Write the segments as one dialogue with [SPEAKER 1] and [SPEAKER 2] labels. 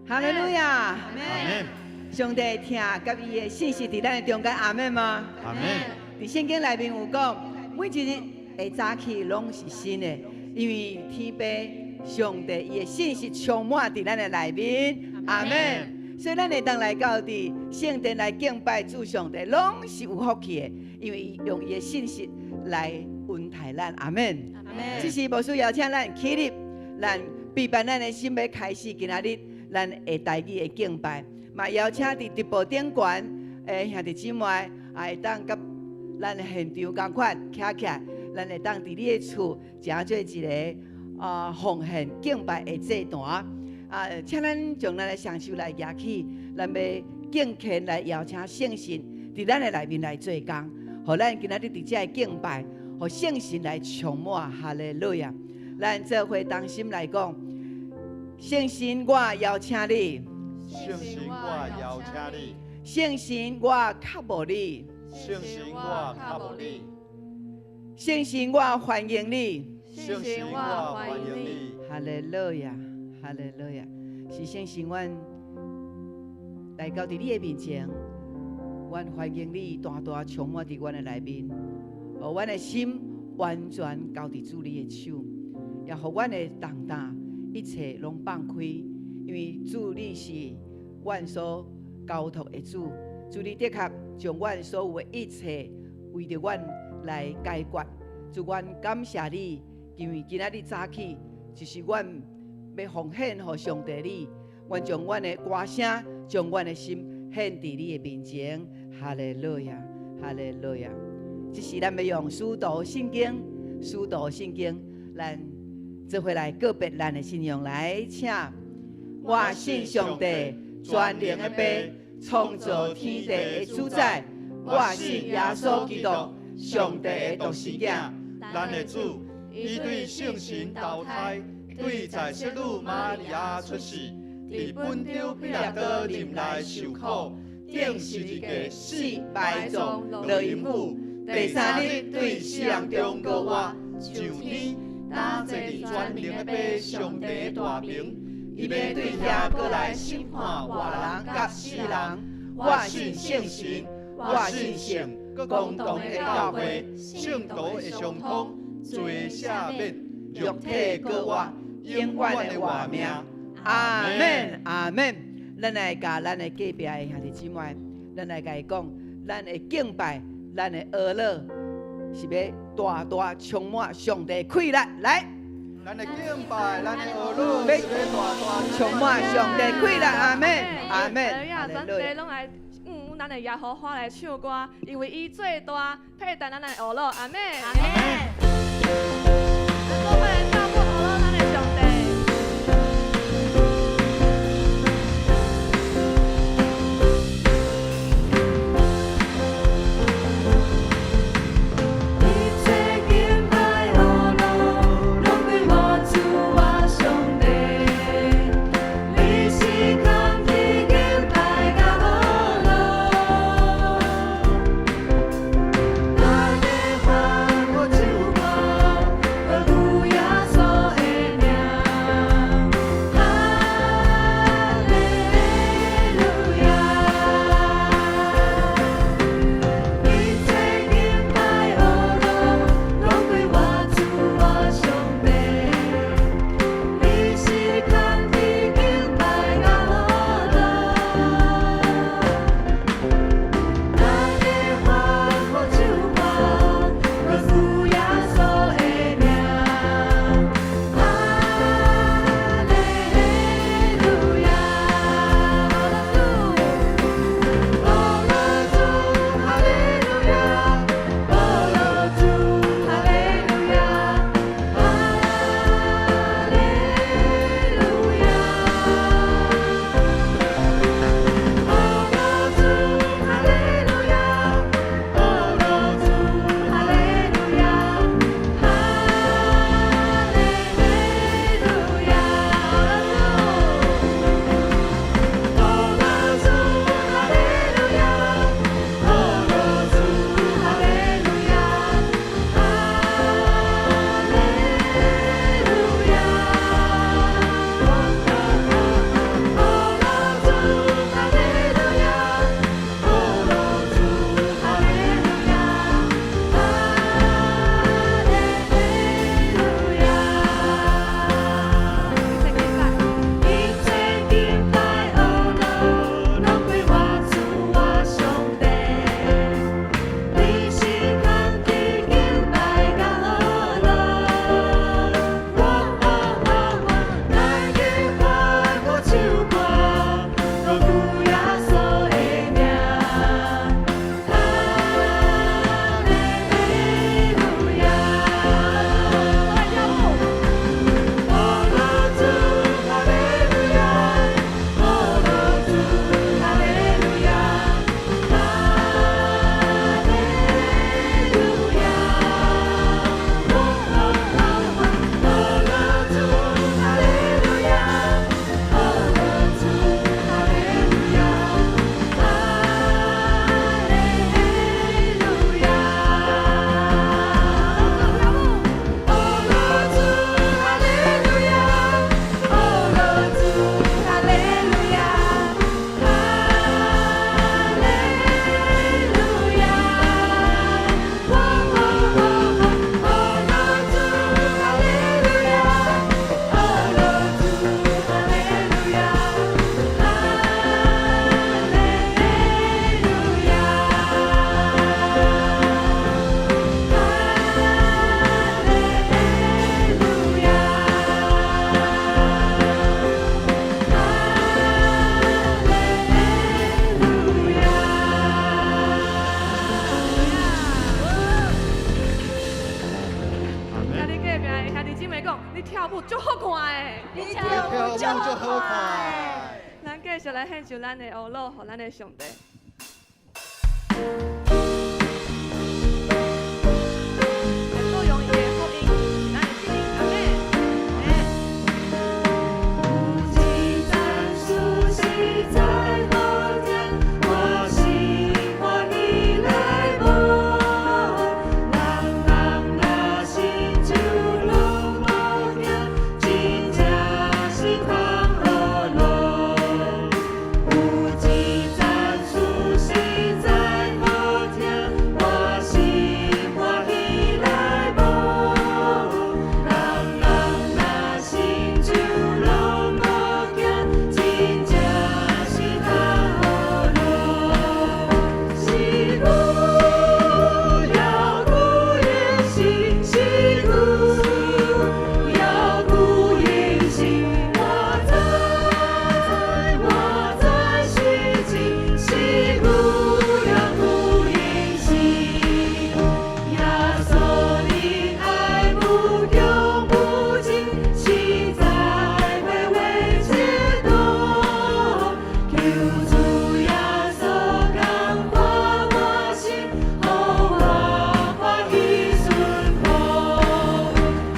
[SPEAKER 1] 哈利路亞！
[SPEAKER 2] 阿門。
[SPEAKER 1] 上帝疼佮伊的信實佇咱的中間，阿門嗎？
[SPEAKER 2] 阿門。
[SPEAKER 1] 佇聖經內面有講，每一日的早起攏是新的，因為天父上帝伊的信實充滿佇咱的內面，阿門。所以咱會當來到佇聖殿來敬拜主上帝，攏是有福氣的，因為伊用伊的信實來恩待咱，阿門。這時牧師邀請咱起立，咱備辦咱的心欲開始今仔日咱的台語的敬拜，嘛邀請佇直播頂懸的兄弟姊妹，也會當佮咱現場仝款徛起來，咱會當佇你的厝，成做一個奉獻敬拜的祭壇。啊，請咱將咱的雙手來舉起，咱欲敬虔來邀請聖神佇咱的內面來做工，予咱今仔日佇遮的敬拜，予聖神來充滿，哈利路亞！咱做伙同心來講，聖神我邀請你，
[SPEAKER 2] 聖神我邀請你，
[SPEAKER 1] 聖神我渴慕你，
[SPEAKER 2] 聖神我渴慕你，
[SPEAKER 1] 聖神我歡迎你，
[SPEAKER 2] 聖神我歡迎你，
[SPEAKER 1] 哈利路亞，哈利路亞！是聖神，阮來到佇你的面前，阮歡迎你大大充滿佇阮的內面，予阮的心完全交佇主你的手，也予阮的重擔一切攏放開，因為主你是阮所交託的主，主你的確將阮所有的一切為著阮來解決。主，阮感謝你，因為今仔日早起就是阮欲奉獻予上帝你，阮將阮的歌聲，將阮的心獻佇你的面前。哈利路亞，哈利路亞。這是咱欲用使徒信經，使徒信經，咱做伙來告別咱的信仰來，請。我信上帝，全能的父，創造天地的主宰。我信耶穌基督，上帝的獨生囝，
[SPEAKER 2] 咱的主，伊對聖神投胎，對在聖女瑪利亞出世，佇本丟彼拉多任內受苦，釘十字架死埋葬，落陰府，第三日對死人中閣活，上天，擔坐佇全能的父上帝的大爿，伊欲對遐閣來審判活人佮死人。
[SPEAKER 1] 我信聖神，我信聖公同的教會，
[SPEAKER 2] 聖徒的相通，罪赦免，
[SPEAKER 1] 肉體閣活，永遠的活命。阿門，阿門。咱來共咱的隔壁的兄弟姊妹，咱來共伊講，咱的敬拜，咱的呵咾，是欲大大充滿上帝氣力來。
[SPEAKER 2] 咱的敬拜，咱的呵咾，是欲大大
[SPEAKER 1] 充滿上帝氣力，阿門，阿門。
[SPEAKER 3] 全地攏來向咱的耶和華來唱歌，因為伊最大，配得咱的呵咾，阿門。
[SPEAKER 4] 阿門。
[SPEAKER 3] 咱做伙來唱歌呵咾咱的上帝。
[SPEAKER 5] 一切敬拜呵咾，攏歸我主我上帝。你是堪得敬拜佮呵咾，大地歡呼唱歌，歌頌耶穌。
[SPEAKER 3] 續來獻上咱的呵咾，予咱的上帝。來作用伊的福音，是咱的聖靈，阿們。
[SPEAKER 5] 有一層書實在好聽，我心歡喜來無。人人若信主攏無驚，真正是通呵咾。有一層書實在好聽，我心歡喜來無。人人若信主攏無驚，真正是通呵咾。是久猶久應是，是久猶久應是，我知我知是真，是久猶久應是。耶穌的愛無窮無盡，實在無話切度。求主耶穌感化我心，予我歡喜順服。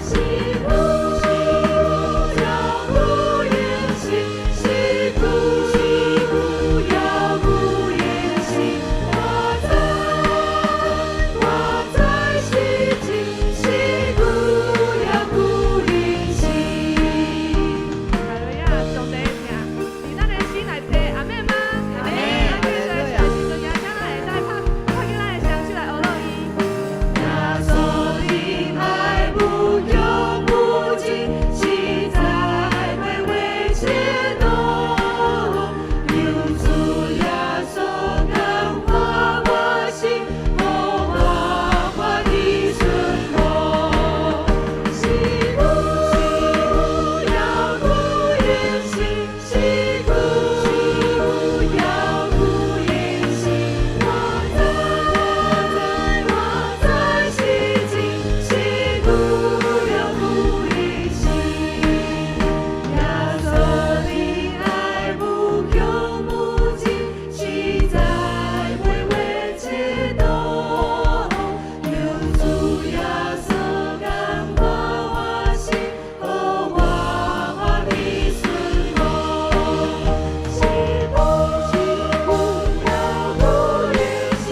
[SPEAKER 5] 是久猶久應是，是久猶久應是，我知我知是真，是久猶久應是。
[SPEAKER 3] 哈利路亞，上帝的疼，佇咱的心內底，阿們嗎？阿們。咱繼續的時陣，請咱會使拍拍起咱的雙手來呵咾伊。
[SPEAKER 5] 耶穌的愛無窮無盡，實在無話切度。求主耶穌感化我心，予我歡喜順服。是久猶久應是，是久猶久應是，我知我知是真，是久猶久應是。耶穌的愛無窮無盡，實在無話切度。求主耶穌感化我心，予我歡喜順服。是久猶久應是，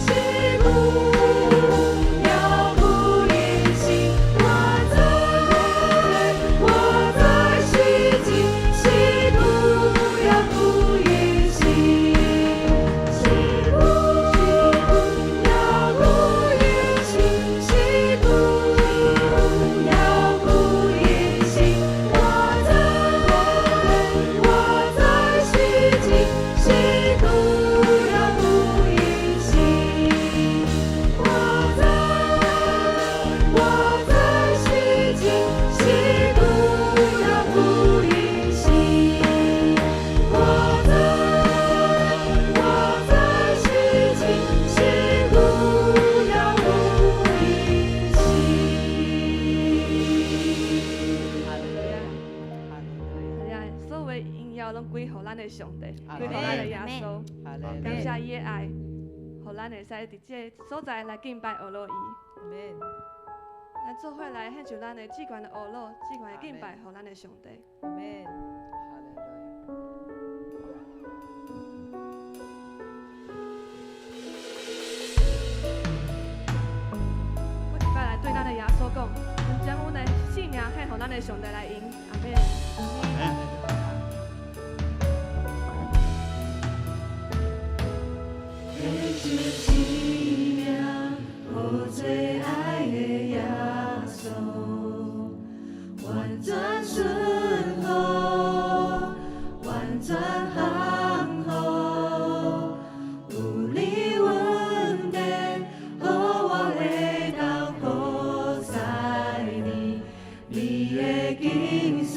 [SPEAKER 5] 是久猶久應是，我知我知是真，是久猶久應是。是久猶久應是，是久猶久應是，我知我知是真，是久猶久應是。我知我知是真，是久猶久應是。我知我知是真，是久猶久應是。
[SPEAKER 1] 哈利路亞，哈利路
[SPEAKER 3] 係啊，所有的榮耀攏歸予咱的上帝，歸予咱的耶穌。
[SPEAKER 1] 亞，哈利
[SPEAKER 3] 感謝伊的愛，予咱會使佇這個所在來敬拜呵咾伊。
[SPEAKER 1] 阿們。
[SPEAKER 3] 咱做伙來獻上咱的至懸的呵咾，至懸的敬拜，予咱的上帝。
[SPEAKER 1] 阿們，哈利路亞。
[SPEAKER 3] 閣一擺來對咱的耶穌講，阮將阮的性命獻予咱的上帝來用，阿們。
[SPEAKER 5] 獻上生命，予最愛的耶穌，完全順服，完全降服。有你恩典，予我會當服侍你，你的敬選。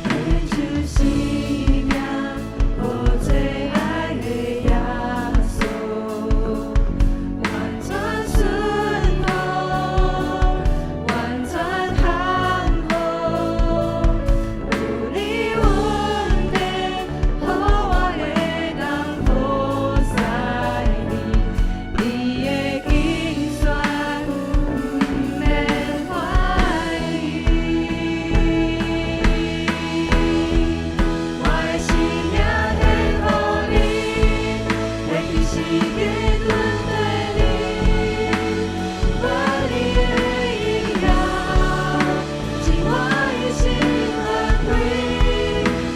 [SPEAKER 5] 獻出生命，予最愛的耶穌，完全順服，完全降服，有你恩典，予我會當服侍你，你的揀選，毋免懷疑。我的生命獻予你，過去時間跟綴你，願你的榮耀進我一生團隊，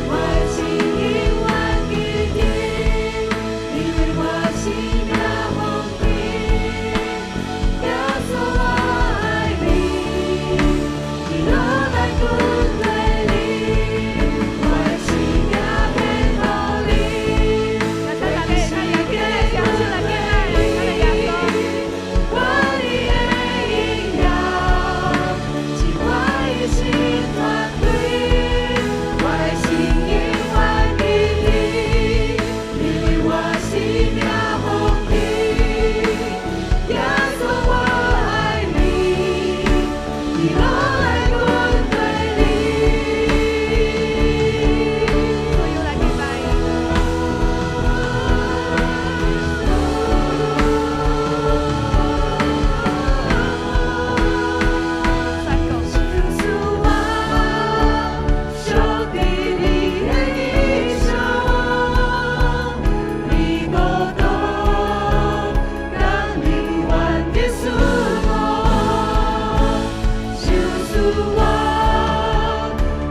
[SPEAKER 5] 我的心永遠記得，你為我生命奉獻，耶穌我愛你，一路來跟綴你，我的生命獻予你。
[SPEAKER 3] 請大家會使舉起咱的雙手來敬拜咱的耶穌。
[SPEAKER 5] 願你的榮耀進我一生團隊，我的心永遠記得，你為我生命奉獻，耶穌我愛你，一路來跟綴你。
[SPEAKER 3] 所有來敬拜。宣告。
[SPEAKER 5] 求主啊，屬佇你的異象，你國度降臨願得賜福。求主啊，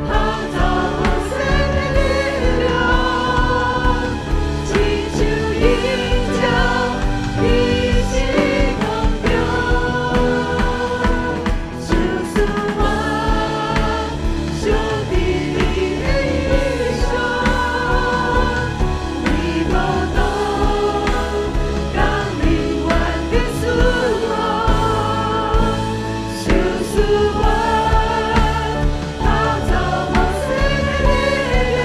[SPEAKER 5] 號召摩西的力量，親像映照佇時空中。求主啊，屬佇你的異象，你國度降臨願得賜福。求主啊，號召摩西的力量，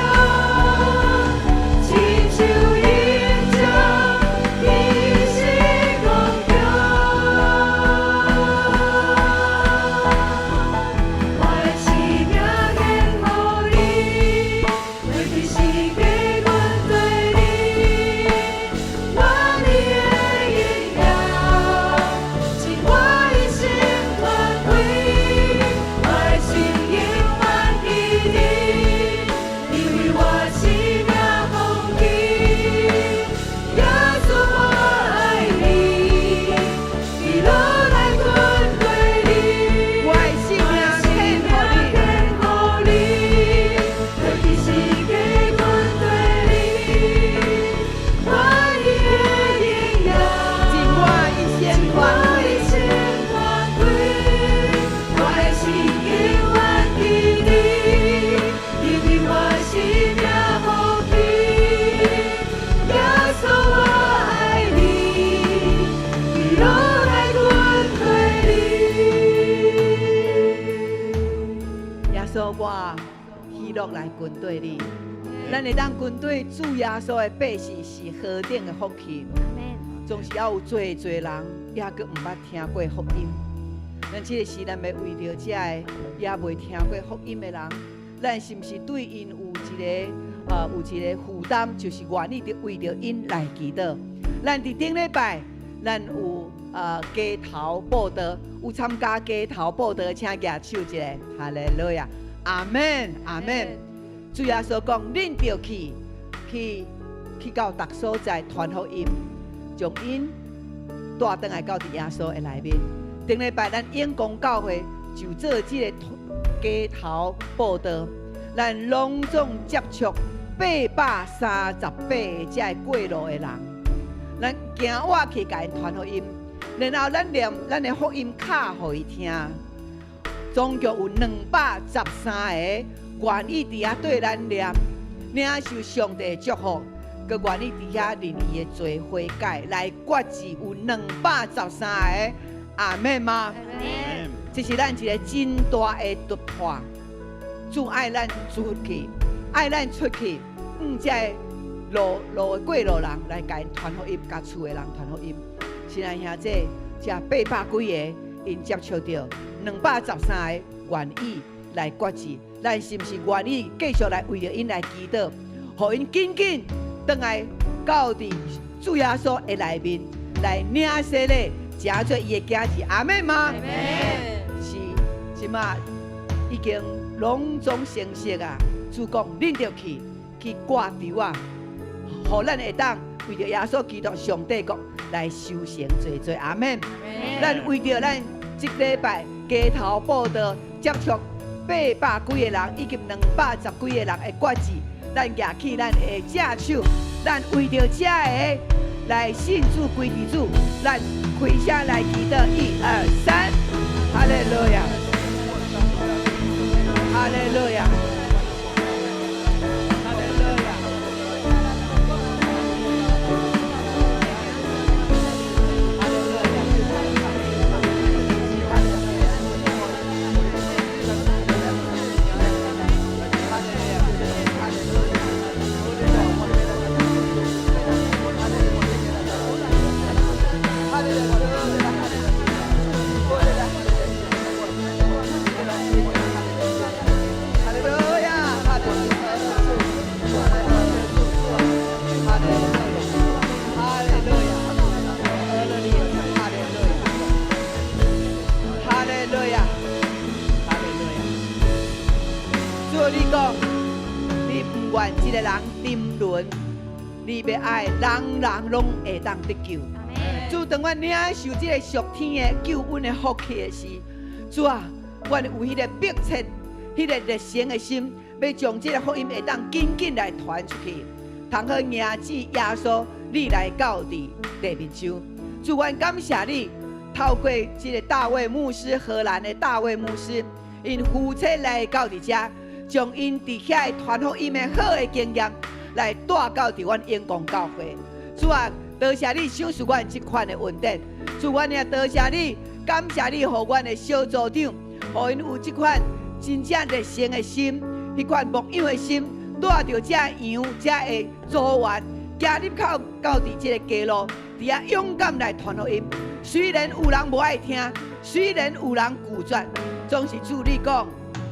[SPEAKER 5] 親像映照佇時空中。我的生命獻予你，過去時間跟綴你，願你的榮耀進我一生團隊，我的心永遠記得，你為我生命奉獻，耶穌我愛你，一路來跟綴你。
[SPEAKER 1] 我的生命獻予你，
[SPEAKER 5] 獻予你，過去時間跟綴你，願你的榮耀
[SPEAKER 1] 進我一生
[SPEAKER 5] 進我
[SPEAKER 1] 團
[SPEAKER 5] 一生團隊，我的心永遠記得，你為我生命奉獻，耶穌我愛你，一路來跟綴你。
[SPEAKER 1] 耶穌，我喜樂來跟綴你。咱會當跟綴主耶穌的百姓是何等的福氣。總是猶有濟濟人，猶閣毋捌聽過福音。咱這个時，咱欲為著這个猶未聽過福音的人，咱是毋是對𪜶有一個負擔，就是願意著為著𪜶來祈禱。咱佇頂禮拜，咱有街頭佈道，有參加街頭佈道，請舉手一下，哈利路亞，阿門，阿門。主耶穌講，恁著去，去到逐所在傳福音，將𪜶帶轉來到佇耶穌的內面。頂禮拜咱永光教會就做這個街頭佈道，咱攏總接觸838個這个過路的人，咱行活去共𪜶傳福音，然後咱念咱的福音卡予伊聽，總共有213個願意佇遐對咱念，領受上帝的祝福，閣願意佇遐認伊的罪悔改來決志，有213個，阿們嗎？這是咱一個真大的突破。主愛咱出去，愛咱出去，向這路路的過路人來共𪜶傳福音，共厝的人傳福音。親愛兄弟，這800幾个，𪜶接觸著213个願意來決志，咱是毋是願意繼續來為著𪜶來祈禱，予𪜶緊緊轉來到佇主耶穌的內面來領洗禮，成做伊的囝兒，阿們嗎？是，這馬已經攏總成熟啊！主講，恁著去去掛柱啊，予咱會當為著耶穌基督上帝國來修成濟濟，阿們。咱為著咱這禮拜街頭佈道接觸800幾個人，以及210幾個人的決志，咱舉起咱的正手，咱為著這个來信主歸佇主，咱開聲來祈禱，一二三，哈利路亞，哈利路亞，哈利路亞。哈利路亞，哈利路亞，哈利路亞，哈利路亞，哈利路亞，哈利路亞，哈利路亞。主你講，你毋願一個人沉淪，你欲愛人人攏會當得救。主，當阮領受這个屬天的救恩的福氣的時，主啊，阮有彼个迫切、彼个熱誠的心，欲將這个福音會當緊緊來傳出去，通好迎接耶穌，你來到佇地面上。主，阮感謝你，透過這个大衛牧師，荷蘭的大衛牧師，𪜶夫妻來到佇遮，將𪜶佇遐傳福音的好的經驗，來帶到佇阮永光教會。主啊，多謝你賞賜阮這款的恩典。主，阮也多謝你，感謝你，予阮的小組長，予𪜶有這款真正熱誠的心，彼款牧養的心，帶著這羊、這个組員，行入到到佇這个街路，佇遐勇敢來傳福音。雖然有人無愛聽，雖然有人拒絕，總是主你講，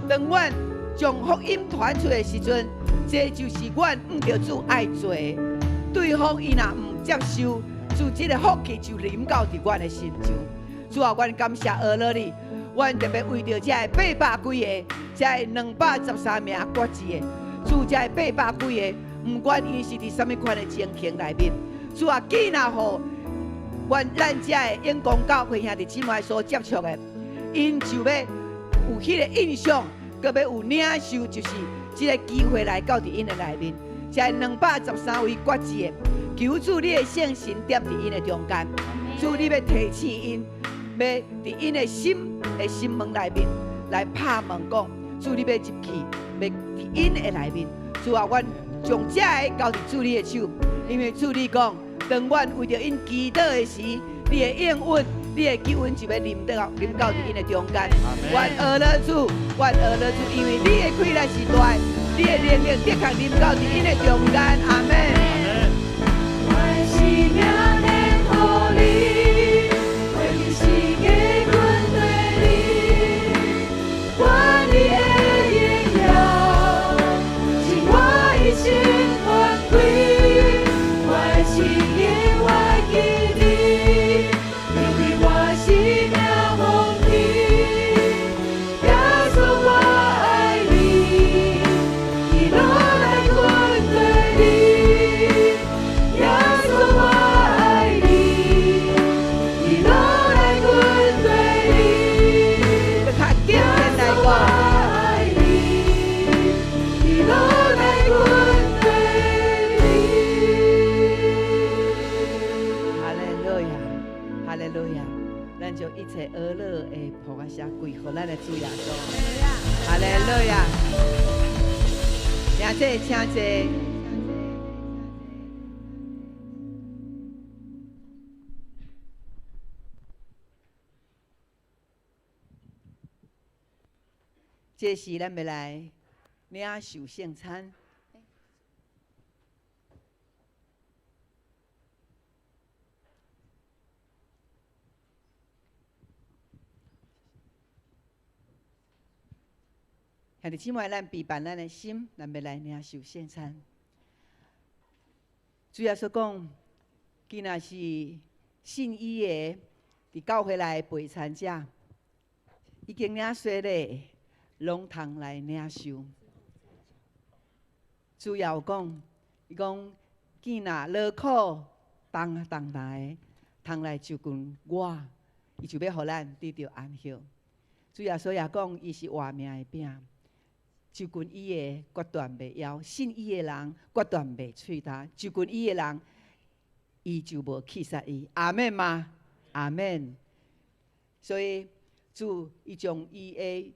[SPEAKER 1] 當阮將福音傳出的時陣，這就是阮向著主愛做的。對方伊若毋接受，主這个福氣就臨到佇阮的身上。主啊，阮感謝阿樂你，阮特別為著這800幾个、這213名決志的，主這800幾个，毋管𪜶是佇啥物款的情形內面，主啊，既若予阮咱這个永光教會兄弟姊妹所接觸的，𪜶就欲有彼个印象，閣欲有領受，就是這个機會來到佇𪜶的內面。這213位決志的，求主你的聖神踮佇𪜶的中間，主你欲提醒𪜶，欲佇𪜶的心的心門內面來拍門講，主你欲入去，欲佇𪜶的內面。主啊，阮將這个交佇主你的手，因為主你講，當阮為著𪜶祈禱的時，你的應允，你的救恩就欲臨到佇𪜶的中間。阮阿樂主，阮阿樂主，因為你的氣力是大的，你的能力的確臨到佇𪜶的中間。阿們。
[SPEAKER 5] 我的生命獻予你，活佇世界跟隨你，願你的榮耀是我一生團歸。我的心永遠記你，因為我生命奉你。耶穌我愛你，一路來跟隨你。耶穌我愛你，一路來跟隨你。
[SPEAKER 1] 閣較緊來
[SPEAKER 5] 我
[SPEAKER 1] 講。
[SPEAKER 5] 愛你，一路來跟隨你。
[SPEAKER 1] 哈利路亞，哈利路亞，咱將一切阿樂的噗仔聲歸予咱的主耶穌。哈利路亞，兄弟，請坐。這時咱欲來領受聖餐。兄弟姊妹，咱備辦咱的心，咱欲來領受聖餐。主耶穌講，既若是信伊的，佇教會內陪餐者，已經領洗禮，攏通來領受。主也有講，伊講，見若勞苦擔重擔的，通來就近我，伊就欲予咱得著安息。主耶穌也講，伊是活命的餅，就近伊的決斷袂枵，信伊的人決斷袂喙焦，就近伊的人，伊就無棄殺伊。阿們嗎？阿們。所以主伊將伊的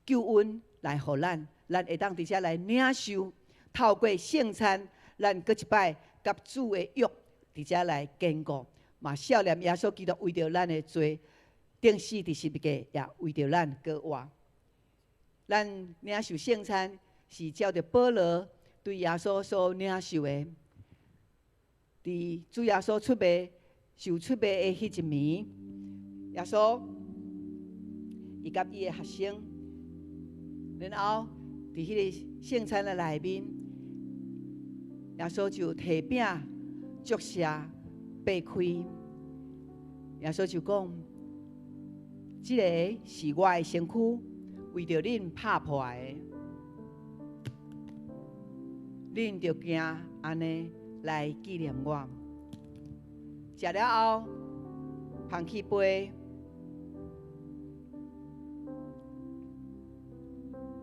[SPEAKER 1] 救恩來予咱，咱會當佇遮來領受，透過聖餐，咱閣一擺佮主的約佇遮來堅固，嘛數念耶穌基督為著咱的罪，釘死佇十字架，也為著咱閣活。咱領受聖餐是照著保羅對耶穌所領受的。佇主耶穌出賣、受出賣的彼一暝，耶穌伊佮伊的學生，然後佇彼个聖餐的內面，耶穌就提餅、祝謝、擘開，耶穌就講：這个是我的身軀，為著恁拍破的，恁著行按呢來紀念我。食了後，捧起杯，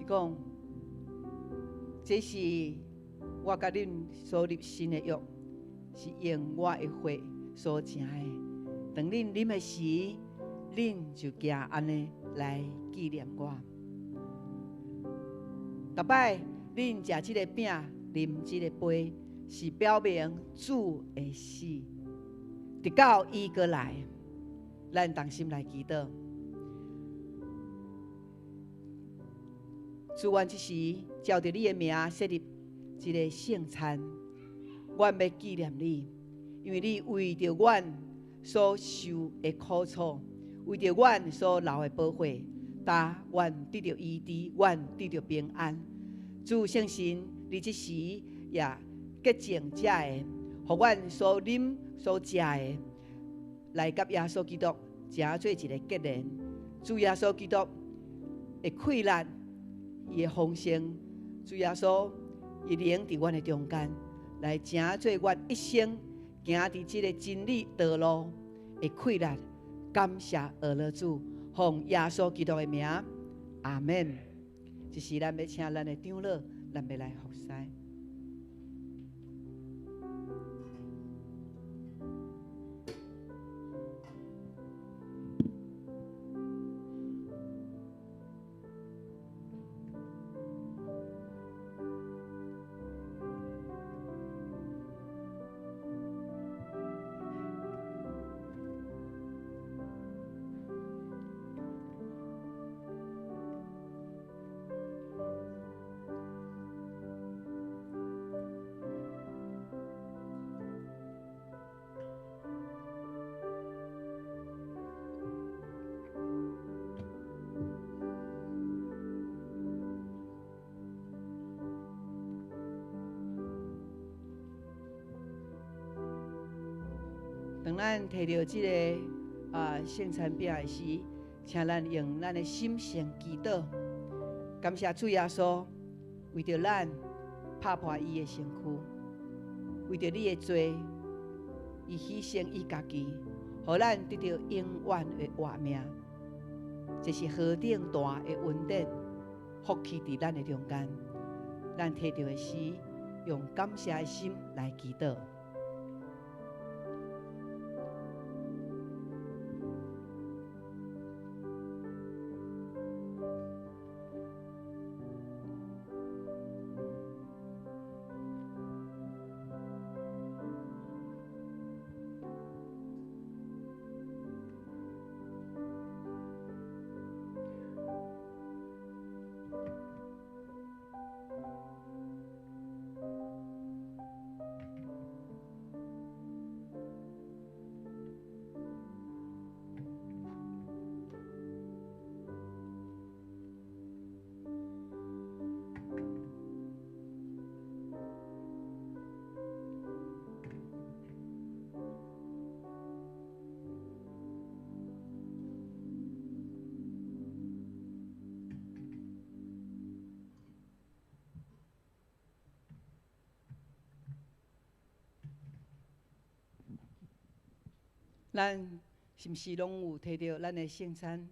[SPEAKER 1] 伊講：這是我佮恁所立新的約，是用我的血所成的。當恁啉的時，恁就行按呢來紀念我。逐擺恁食這个餅、啉這个杯，是表明主的死，直到伊閣來，咱同心來祈禱。主，阮這時照著你的名設立這个聖餐，阮欲紀念你，因為你為著阮所受的苦楚，為著阮所流的寶血，予阮得著醫治，阮得著平安。主聖神，你這時也潔淨這个，予阮所啉所食的，來佮耶穌基督成做一个結連。主耶穌基督的氣力，伊的豐盛，主耶穌伊靈佇阮的中間，來成做阮一生行佇這个真理道路的氣力。感謝阿樂主，奉耶穌基督的名，阿們。這時咱欲請咱的長老，咱欲來服侍。當咱提著這个聖餐餅的時，請咱用咱的心先祈禱，感謝主耶穌為著咱拍破伊的身軀，為著你的罪，伊犧牲伊家己，予咱得著永遠的活命。這是何等大的恩典，福氣佇咱的中間。咱提著的時，用感謝的心來祈禱。咱是毋是攏有提著咱的聖餐？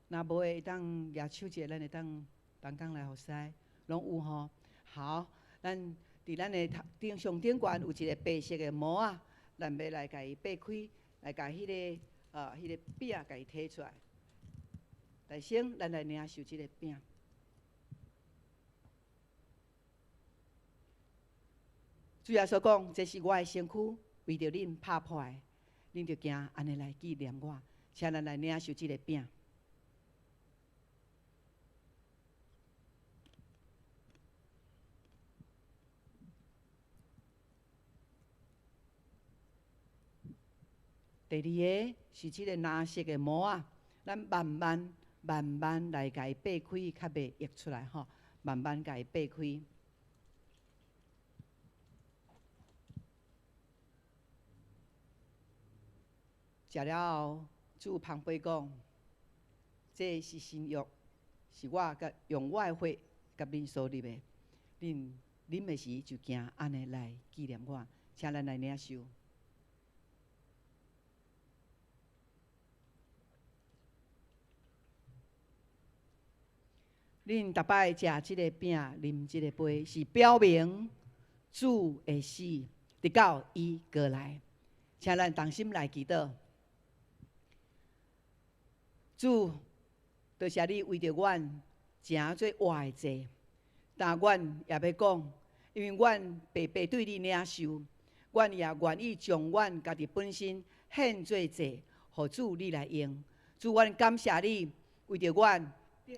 [SPEAKER 1] 若無的會當舉手者，咱會當同工來服侍，攏有吼。好，咱佇咱的頭頂上頂懸有一個白色的膜仔，咱欲來共伊擘開，來共彼個餅共伊提出來。來先，咱來領受這個餅。主耶穌講：這是我的身軀，為著恁拍破的，恁著行按呢來紀念我。請咱來領受這個餅。第二个是這個藍色的膜仔，咱慢慢、慢慢來共伊擘開，較袂溢出來吼。慢慢共伊擘開。食了後，主捧杯講：這是新約，是我共用我的血共恁所立的。恁啉的時就行按呢來紀念我，請咱來領受。恁逐擺食這个餅、啉這个杯，是表明主的死，直到伊閣來。請咱同心來祈禱。主，多謝你為著阮成做活的祭，但阮也欲講，因為阮白白對你領受，阮也願意將阮家己本身獻做祭，予主你來用。主，阮感謝你為著阮，予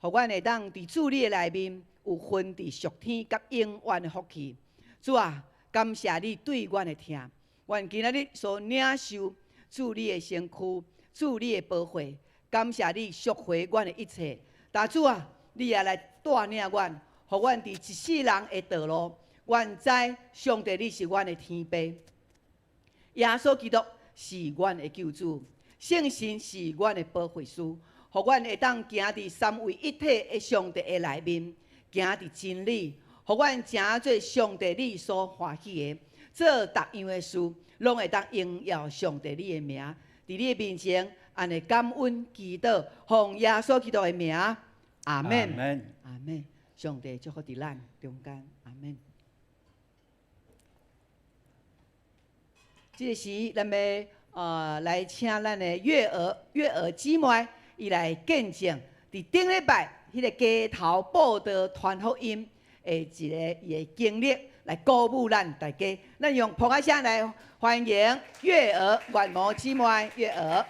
[SPEAKER 1] 阮會當佇主你的內面有份佇屬天佮永遠的福氣。主啊，感謝你對阮的疼，阮今仔日所領受主你的身軀、主你的寶血，感謝你贖回阮的一切。但主啊，你也來帶領阮，予阮佇一世人的道路，阮知上帝你是阮的天父，耶穌基督是阮的救主，聖神是阮的保惠師，予阮會當行佇三位一體的上帝的內面，行佇真理，予阮成做上帝你所歡喜的，做逐樣的事，攏會當榮耀上帝你的名。佇你的面前，按呢感恩祈禱，奉耶穌基督的名，阿們。阿們。上帝祝福佇咱中間，阿們。這個時，咱欲來請咱的月娥月娥姊妹，伊來見證佇頂禮拜彼个街頭佈道傳福音的一个伊的經歷，來鼓舞咱大家。咱用噗仔聲來歡迎月娥月娥姊妹，月娥。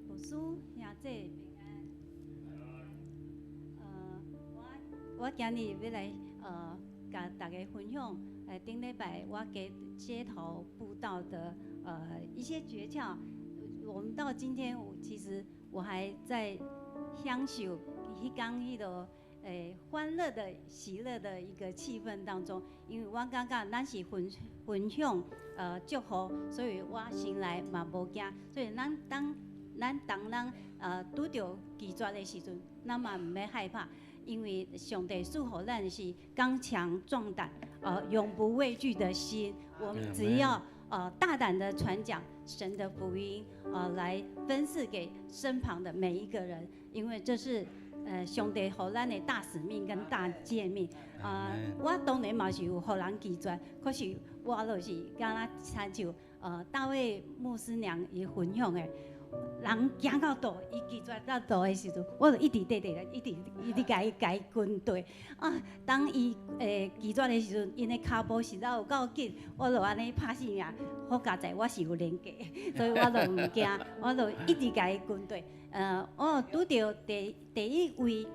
[SPEAKER 4] 牧師兄姊平安。我今日欲來共大家分享，頂禮拜我給街頭佈道的一些訣竅。我們到今天，其實我還在享受彼天彼个歡樂的、喜樂的一個氣氛當中，因為我感覺咱是分享祝福，所以我心內嘛無驚。所以咱當咱當咱拄著拒絕的時陣，咱嘛毋免害怕，因為上帝賜予咱是剛強壯膽，永不畏懼的心。我們只要大膽的傳講神的福音，來分賜給身旁的每一個人，因為這是上帝予咱的大使命跟大誡命。我當然嘛是有予人拒絕，可是我就是敢若親像大衛牧師娘伊分享的，人行到倒，伊拒絕到倒的時陣，我就一直綴綴，一直一直共伊共伊跟綴。啊，當伊拒絕的時陣，𪜶的跤步實在有夠緊，我就按呢拍死命，好佳哉我是有靈格，所以我就毋驚，我就一直共伊跟綴。我拄著第一位，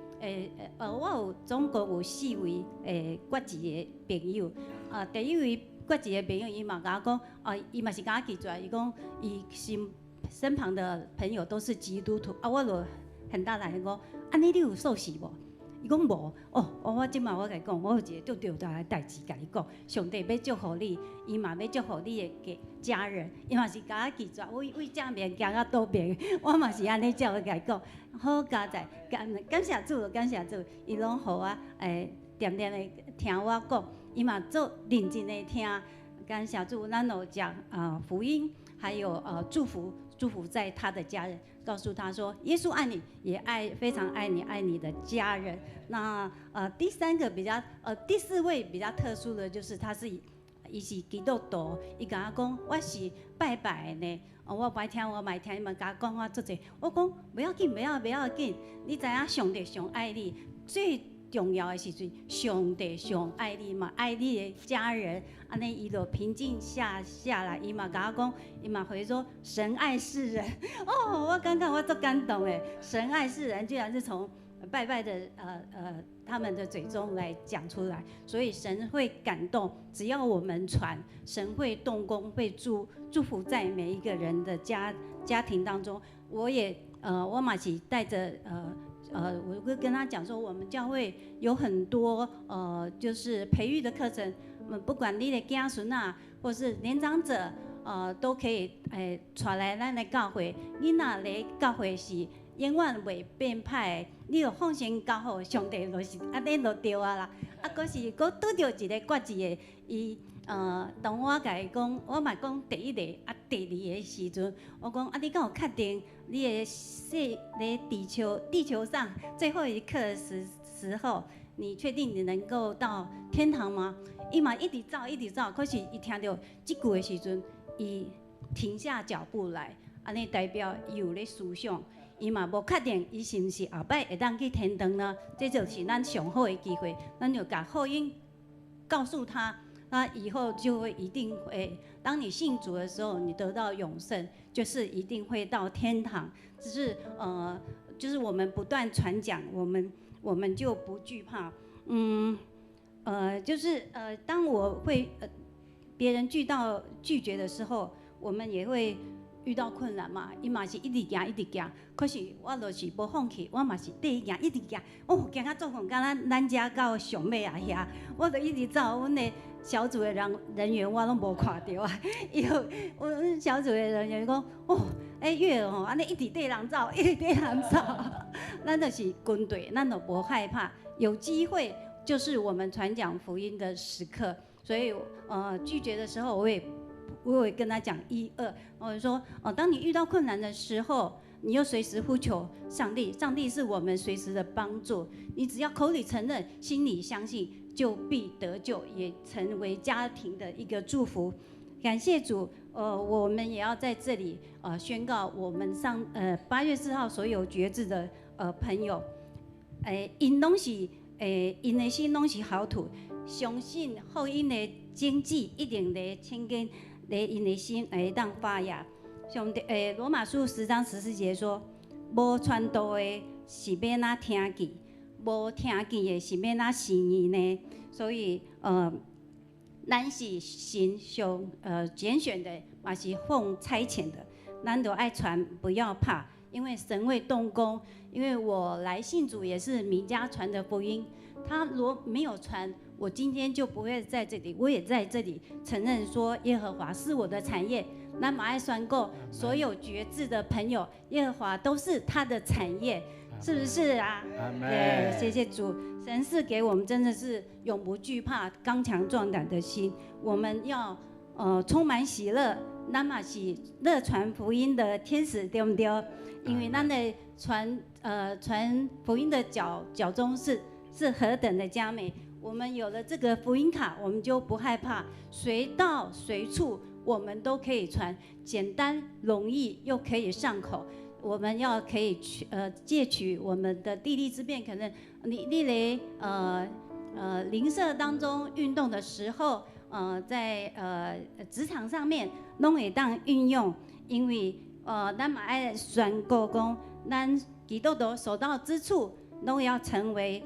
[SPEAKER 4] 我有總共有四位決志的朋友。啊，第一位決志的朋友，伊嘛共我講，啊，伊嘛是共我拒絕，伊講伊身旁的朋友都是基督徒，啊，我就很大膽講，按呢你有受洗無？伊講無，哦，我這馬我共伊講，我有一个足重大的代誌共你講，上帝欲祝福你，伊嘛欲祝福你的家家人，伊嘛是共我拒絕，為為正面行到倒邊，我嘛是按呢照共伊講，好佳哉，感感謝主，感謝主，伊攏予我恬恬的聽我講，伊嘛足認真的聽，感謝主，咱有講啊福音，還有祝福，祝福在他的家人。告訴他說，耶穌愛你，也愛非常愛你，愛你的家人。那第三個比較第四位比較特殊的就是，他是伊是基督徒，伊共我講我是拜拜的呢，我無愛聽，我無愛聽，伊嘛共我講我足濟，我講不要緊，不要不要緊，你知影上帝上愛你，最重要的時陣，上帝上愛你嘛，愛你的家人，按呢伊就平靜下下來，伊嘛共我講，伊嘛回說神愛世人，哦，我感覺我足感動的，神愛世人，居然是從拜拜的他們的嘴中來講出來，所以神會感動，只要我們傳，神會動工，會祝福在每一個人的家庭當中。我也我嘛是帶著我會跟他講說，我們教會有很多就是培育的課程，不管你的囝孫啊，或是年長者，都可以帶來咱的教會。囡仔來教會是永遠袂變歹的，你就放心交予上帝，就是按呢就對啊啦。啊，閣是閣拄著一个決志的，伊當我共伊講，我嘛講第一個啊，第二个時陣，我講啊，你敢有確定你的世咧地球上最後一刻時候，你確定你能夠到天堂嗎？伊嘛一直走，一直走，可是伊聽著這句的時陣，伊停下腳步來，按呢代表伊有咧思想。伊嘛無確定，伊是毋是後擺會當去天堂呢？這就是咱上好的機會，咱就共福音告訴他，他以後就會一定會。當你信主的時候，你得到永生，就是一定會到天堂。只是就是我們不斷傳講，我們就不懼怕。就是當我會別人拒絕的時候，我們也會遇到困難嘛。伊嘛是一直行，一直行，可是我就是無放棄，我嘛是綴伊行，一直行。哦，行到足遠，敢若咱遮到上尾啊遐，我就一直走。阮的小組的人員我攏無看著啊。伊有阮小組的人員講，哦，欸月兒吼，按呢一直綴人走，一直綴人走。咱就是軍隊，咱就無害怕。有機會就是我們傳講福音的時刻，所以拒絕的時候，我會跟他講一二，我說哦，當你遇到困難的時候，你就隨時呼求上帝，上帝是我們隨時的幫助。你只要口裡承認，心裡相信，就必得救，也成為家庭的一個祝福。感謝主，我們也要在這裡宣告，我們上8月4號所有決志的朋友，𪜶攏是𪜶的心攏是好土，相信福音的種子一定咧生根，咧𪜶的心會當發芽。上帝，羅馬書10章14節說：無傳道的是欲按怎聽見？無聽見的是欲按怎信伊呢？所以，咱是神上揀選的，嘛是奉差遣的，咱都愛傳，不要怕，因為神會動工。因為我來信主也是米家傳的福音，他若沒有傳，我今天就不會在這裡。我也在這裡承認說，耶和華是我的產業。咱嘛愛宣告，所有決志的朋友，耶和華都是他的產業，是不是啊？對，謝謝主，神賜給我們真的是永不懼怕、剛強壯膽的心。我們要充滿喜樂，咱嘛是樂傳福音的天使，對毋對？因為咱的傳福音的腳蹤是何等的佳美。我們有了這個福音卡，我們就不害怕，隨到隨處我們都可以傳，簡單容易又可以上口。我們要可以取借取我們的地利之便，可能你咧鄰舍當中運動的時候，在職場上面攏會當運用，因為咱嘛愛宣告講，咱基督徒所到之處，都要成為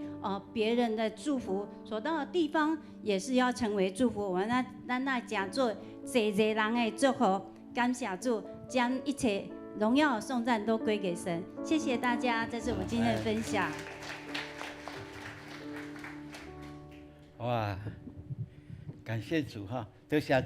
[SPEAKER 4] 別人的祝福，所到的地方也是要成為祝福。我們咱來誠做濟濟人的祝福，感謝主，將一切榮耀頌讚都歸給神。謝謝大家，這是我今天的分享。
[SPEAKER 6] 哇！感謝主哈，多謝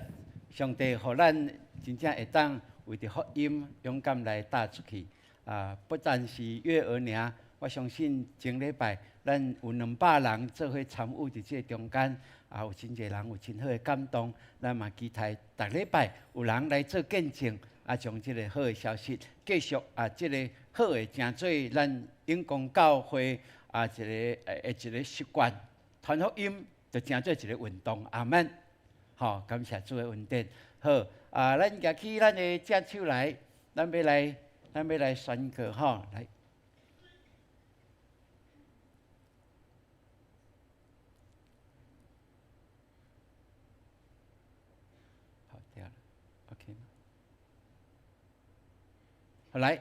[SPEAKER 6] 上帝，予咱真正會當為著福音勇敢來踏出去。啊，不但是月兒爾，我相信前禮拜咱有200人做伙參與佇這個中間，啊，有真濟人有真好的感動。咱嘛期待逐禮拜有人來做見證，啊，將這個好的消息繼續啊，這個好的成做咱永光教會啊一個一個習慣，傳福音就成做一個運動。阿門。好，感謝主的恩典。好，啊，咱舉起咱的正手來，咱欲來宣告吼，來。好，掉了，OK 嗎？好，來，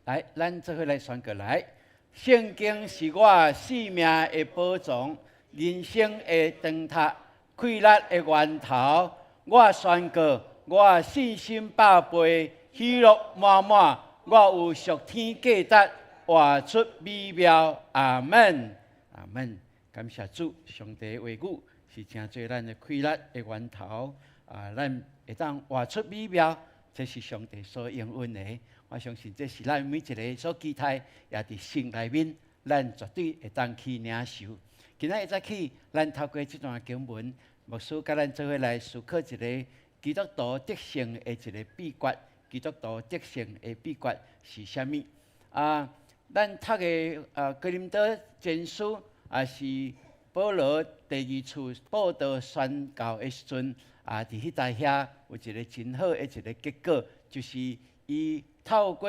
[SPEAKER 6] 來，咱做伙來宣告來。聖經是我性命的寶藏，人生的燈塔，快樂的源頭。我宣告，我信心百倍，喜樂滿滿。我有屬天價值，活出美妙。阿門，阿門。感謝主，上帝的話語是成做咱的快樂的源頭。啊，咱會當活出美妙，這是上帝所應允的。我相信這是咱每一个所期待，也佇心內面，咱絕對會當去領受。今仔日早起，咱透過這段經文，牧師佮咱做伙來思考一个基督徒得勝的一个秘訣。基督徒得勝的秘訣是啥物？啊，咱讀的啊，哥林多前書也是保羅第二次布道宣教的時陣，啊，佇彼搭遐有一个真好的一个結果，就是伊透過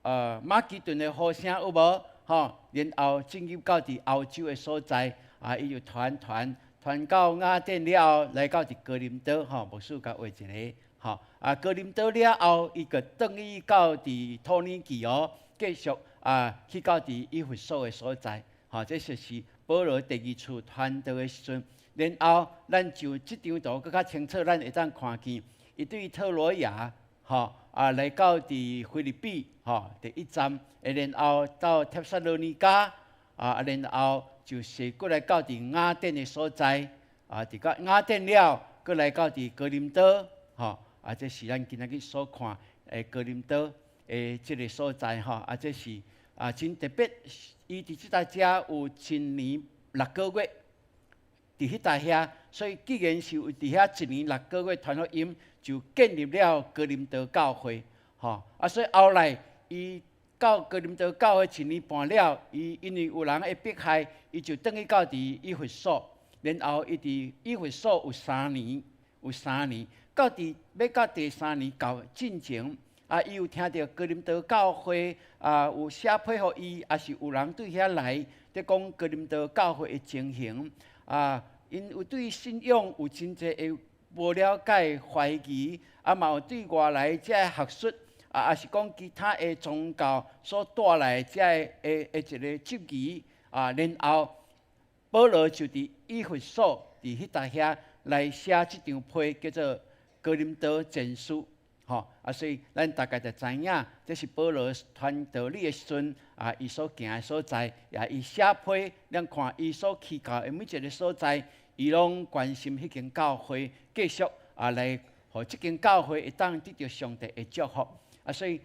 [SPEAKER 6] 馬其頓的呼聲有無？吼，然後進入到佇歐洲的所在，啊，伊就傳傳傳到雅典了後，來到佇哥林多，吼，牧師共畫一个，吼，啊，哥林多了後，伊閣轉去到佇土耳其哦，繼續啊去到佇以弗所的所在，吼，這就是保羅第二次傳道的時陣。然後，咱就這張圖閣較清楚，咱會當看見，伊對特羅亞，吼，啊，來到佇腓立比，吼，第一站，然後到帖撒羅尼迦，啊，然後就是閣來到佇雅典的所在，啊，佇到雅典了，閣來到佇哥林多，吼，啊，這是咱今仔日所看的哥林多的這个所在，吼，啊，這是啊真特別，伊佇這搭遮有一年六个月，佇彼搭遐，所以既然是有佇遐一年六个月傳福音，就建立了哥林多教會，吼，啊，所以後來伊到哥林多教會一年半了，伊因為有人會迫害，伊就轉去到佇以弗所，然後伊佇以弗所有三年，有三年，到佇欲到第三年到進前，啊，伊有聽著哥林多教會啊有寫批予伊，抑是有人對遐來，佇講哥林多教會的情形，啊，𪜶有對信仰有真濟的無了解、懷疑，啊，嘛有對外來這个學術，啊，抑是講其他的宗教所帶來這个的一个質疑，啊，然後保羅就佇以弗所佇彼搭遐來寫這張批，叫做《哥林多前書》，吼，啊，所以咱大概就知影，這是保羅傳道理的時陣，啊，伊所行的所在，也伊寫批，咱看伊所去到的每一个所在，伊攏關心彼間教會，繼續啊來，予這間教會會當得著上帝的祝福。啊，所以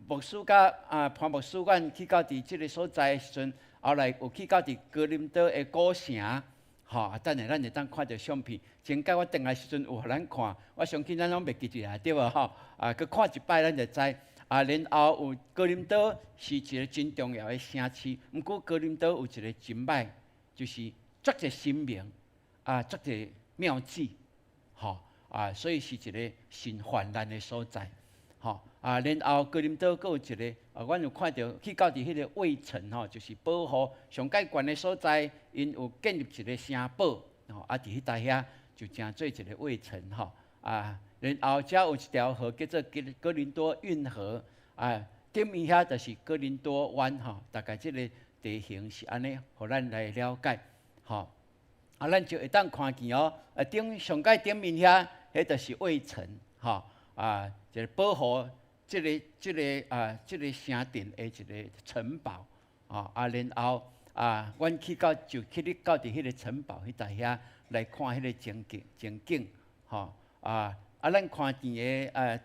[SPEAKER 6] 牧師佮啊潘牧師，阮去到佇這个所在的時陣，後來有去到佇哥林多的古城，吼，啊，等下咱會當看著相片。前擺我轉來時陣有予咱看，我相信咱攏袂記得啊，對無吼？啊，閣看一擺咱就知。啊，然後有哥林多是一个真重要的城市，毋過哥林多有一个真歹，就是足濟神明，啊，足濟廟子，吼，啊，所以是一个神泛濫的所在，吼，啊，然後哥林多閣有一个，啊，阮有看著去到佇彼个衛城吼，就是保護上蓋懸的所在，𪜶有建立一个城堡，吼，啊，佇彼搭遐就成做一个衛城，吼，啊，然後遮有一條河叫做哥哥林多運河，啊，頂面遐就是哥林多灣，吼，大概這个地形是按呢，予咱來了解，吼，啊，咱就會當看見哦，啊，頂上蓋頂面遐，彼就是衛城，吼，啊，一个保護這个這个啊，這个城鎮的一个城堡，啊，啊，然後啊，阮去到就去咧到佇彼个城堡彼搭遐來看彼个情景情景，吼啊啊！咱看見的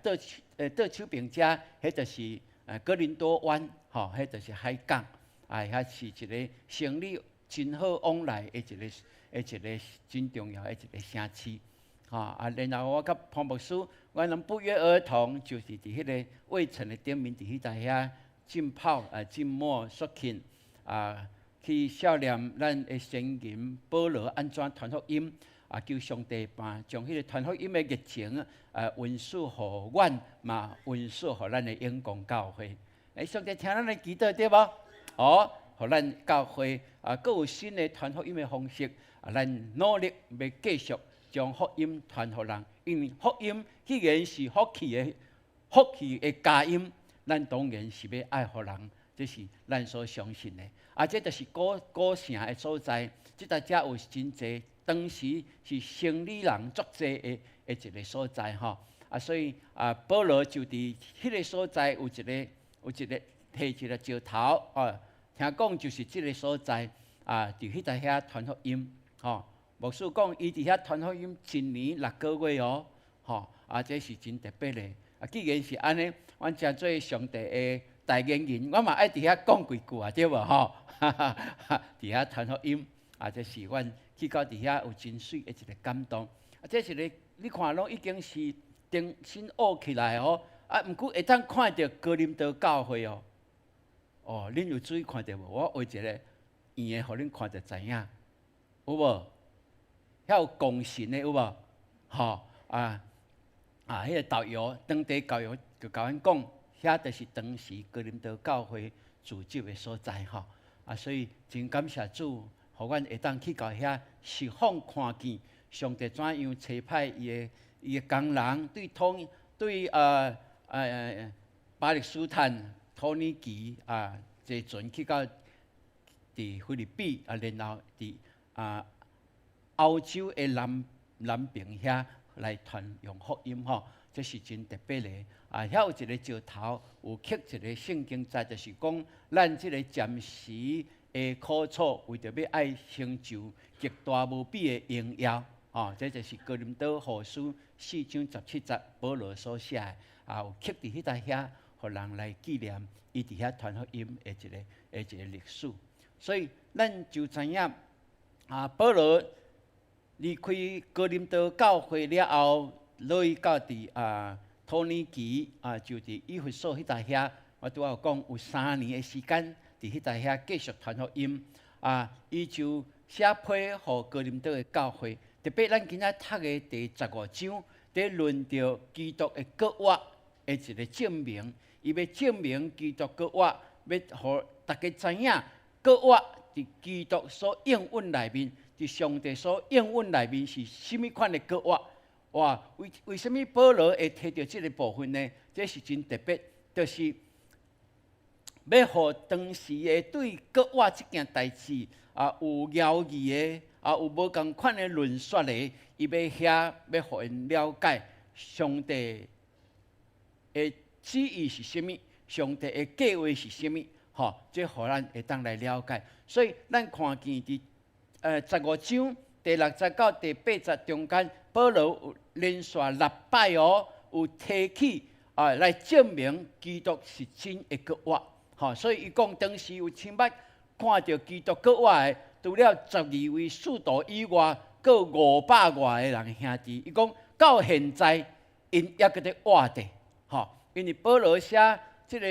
[SPEAKER 6] 倒手邊遮，彼就是哥林多灣，吼，彼就是海港，啊，遐是一个生意真好往來的一個真重要的一個城市，吼啊！然後我佮潘牧師，阮攏不約而同，就是佇彼个衛城的頂面，佇彼搭遐浸泡浸沒 soaking 啊。去數念咱的先賢保羅按怎傳福音，啊，求上帝嘛將彼個傳福音的熱情運輸予阮，嘛運輸予咱的永光教會。欸，上帝聽咱的祈禱對無？哦，予咱教會啊，閣有新的傳福音的方式，啊，咱努力欲繼續將福音傳予人，因為福音既然是福氣的佳音，咱當然是欲愛予人，這是咱所相信的。啊，這就是古城的所在，這搭遮有真濟，當時是生理人足濟的一個所在吼。啊，所以啊，保羅就佇彼個所在有一個提一個石頭啊，聽講就是這個所在啊，佇彼搭遐傳福音吼。牧師講，伊佇遐傳福音一年6個月哦，吼，啊，這是真特別的。啊，既然是按呢，阮誠做上帝的代言人，我嘛愛佇遐講幾句啊，對無吼？哈哈哈！佇遐傳福音，啊，這是阮去到佇遐有真媠的一個感動。啊，這一個你看攏已經是重新挖起來哦。啊，毋過會當看著哥林多教會哦。哦，恁有注意看著無？我畫一個圓的，予恁看著知影，有無？遐有光神的有無？吼啊啊！彼個導遊，當地導遊就共阮講，遐就是當時哥林多教會聚集的所在吼。啊，所以真感謝主，予阮會當去到遐實況看見上帝怎樣差派伊的工人對巴勒斯坦、土耳其啊坐船去到佇菲律賓啊，然後佇歐洲的南邊遐來傳揚福音吼，這是真特別的。啊，遐有一個石頭，有刻一個聖經節，就是講咱這個暫時的苦楚，為著欲愛成就極大無比的榮耀。吼，這就是哥林多後書4章17節保羅所寫的，啊，有刻佇彼搭遐，予人來紀念伊佇遐傳福音的一個歷史。所以咱就知影，啊，保羅離開哥林多教會了後，落去到佇土耳其啊，就佇以弗所彼搭遐，我拄仔有講有3年的時間，佇彼搭遐繼續傳福音。啊，伊就寫批予哥林多的教會，特別咱今仔讀的第15章，佇論著基督的復活的一個證明，伊欲證明基督復活，欲予大家知影復活佇基督所應允內面，佇上帝所應允內面是啥物款的復活？哇！為啥物保羅會提著這個部分呢？這是真特別，就是欲予當時的對復活這件代誌啊有猶疑的啊有無仝款的論說的，伊欲遐欲予𪜶了解上帝的旨意是啥物，上帝的計劃是啥物，吼，這予咱會當來了解。所以咱看見佇15章第6節到第8節中間，保羅有連續六擺哦，有提起啊來證明基督是真會復活，吼，所以伊講當時有親目看著基督復活的，除了12位使徒以外，閣有500外个人兄弟。伊講到現在，𪜶猶閣佇活著，吼，因為保羅寫這個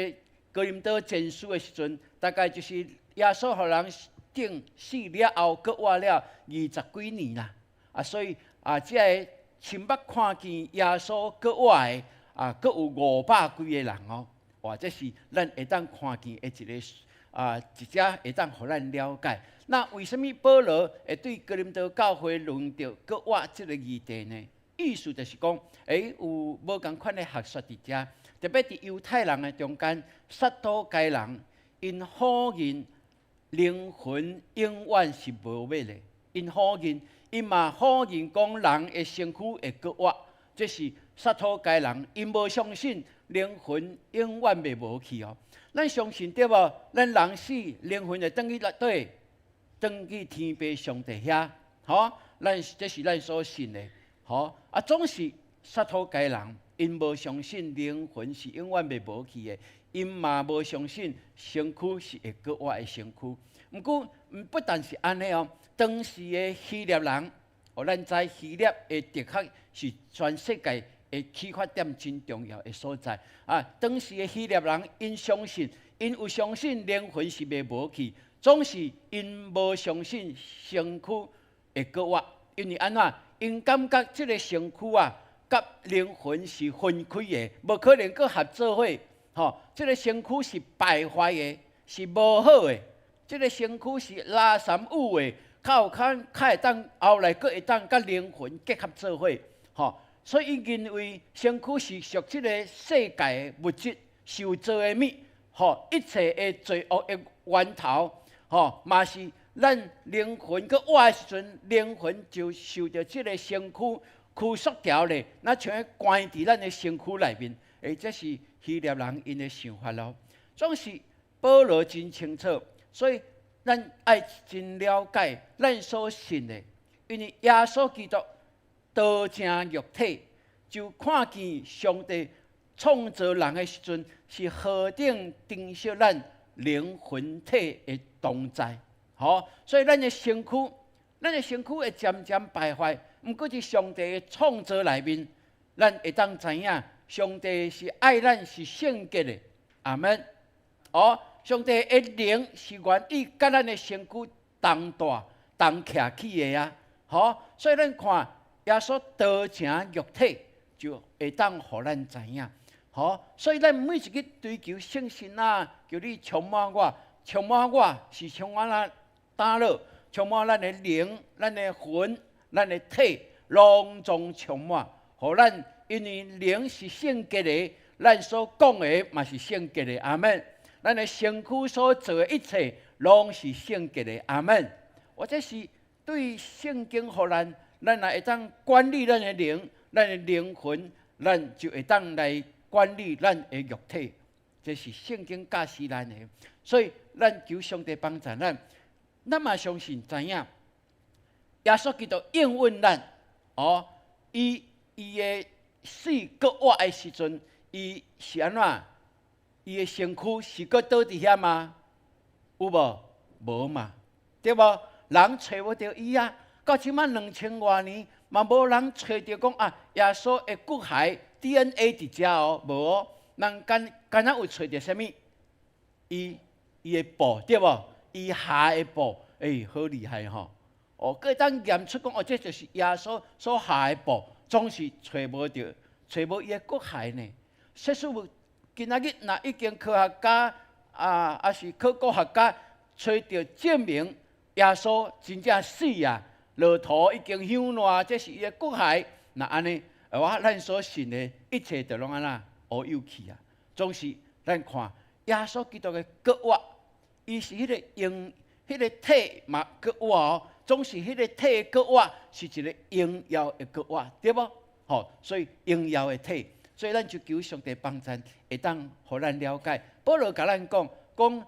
[SPEAKER 6] 哥林多前書的時陣，大概就是耶穌予人釘死了後，復活了20幾年啦，啊，所以啊，這个親目看見耶穌復活的啊，閣有500幾个人哦，哇，這是咱會當看見的一個啊，一隻會當予咱了解。那為啥物保羅會對哥林多教會論著復活這個議題呢？意思就是講，欸，有無仝款的學說佇遮，特別佇猶太人的中間，撒都該人𪜶否認靈魂永遠是無滅的，𪜶否認，𪜶嘛否認講人的身軀會復活，這是撒都該人，𪜶無相信靈魂永遠袂無去哦。咱相信對無？咱人死靈魂會轉去佗？轉去天父上帝遐，吼，咱這是咱所信的，吼，啊，總是撒都該人，𪜶無相信靈魂是永遠袂無去的，𪜶嘛無相信身軀是會閣活的身軀。毋過，不但是按呢哦，當時的希臘人，哦，咱知希臘的哲學是全世界的啟發點真重要的所在。啊，當時的希臘人，𪜶相信，𪜶有相信靈魂是袂無去，總是𪜶無相信身軀會閣活，因為按怎？𪜶感覺這个身軀啊，佮靈魂是分開的，無可能閣合做伙。吼，這个身軀是敗壞的，是無好的。這个身軀是垃圾有的，較有較較會當後來閣會當佮靈魂結合做伙。吼，所以𪜶認為身軀是屬這个世界的物質受造的物，吼，一切的罪惡的源頭，吼，嘛是咱靈魂閣活的時陣，靈魂就受著這个身軀拘束牢咧，若像關佇咱的身軀內面。欸，這是希臘人𪜶的想法咯。總是保羅真清楚，所以咱愛真了解咱所信的，因為耶穌基督道成肉體，就看見上帝創造人的時陣，是何等珍惜咱靈魂體的同在。吼，所以咱的身軀，咱的身軀會漸漸敗壞。毋過佇上帝的創造內面，咱會當知影，上帝是愛咱是聖潔的。阿門。哦，上帝的靈是願意佮咱的身軀同蹛同徛起的啊。吼，所以咱看耶穌道成肉體，就會當予咱知影。吼，所以咱每一日追求聖神啊，求你充滿我，充滿我是充滿咱膽落，充滿咱的靈、咱的魂、咱的體，攏總充滿，予咱因為靈是聖潔的，咱所講的嘛是聖潔的，阿門。咱的身軀所做的一切，攏是聖潔的，阿門。或者是對聖經予咱，咱若會當管理咱的靈、咱的靈魂，咱就會當來管理咱的肉體。這是聖經教示咱的，所以咱求上帝幫助咱。咱嘛相信知影，耶穌基督應允咱，哦，伊伊的死閣活的時陣，伊是按怎？伊的身軀是閣倒佇遐嗎？有無？無嘛，對無？人揣無著伊啊！到這馬2000外年，嘛無人揣著講啊，耶穌的骨骸 DNA 佇遮哦，無哦。人敢敢若有揣著啥物？伊伊的布對無？伊下的布，欸，好厲害吼！哦，閣會當驗出講哦，這就是耶穌所下的布，總是揣無著，揣無伊的骨骸呢。即使有今仔日若已經科學家啊，抑是考古學家揣著證明耶穌真正死啊，駱駝已經朽爛，這是伊的骨骸。若按呢，我咱所信的一切就攏按怎烏有去啊？總是咱看耶穌基督的復活，伊是彼个榮，彼个體嘛復活哦，總是彼个體復活是一個榮耀的復活，對無？吼，所以榮耀的體，所以咱就求上帝幫助，會當予咱了解。保羅共咱講，講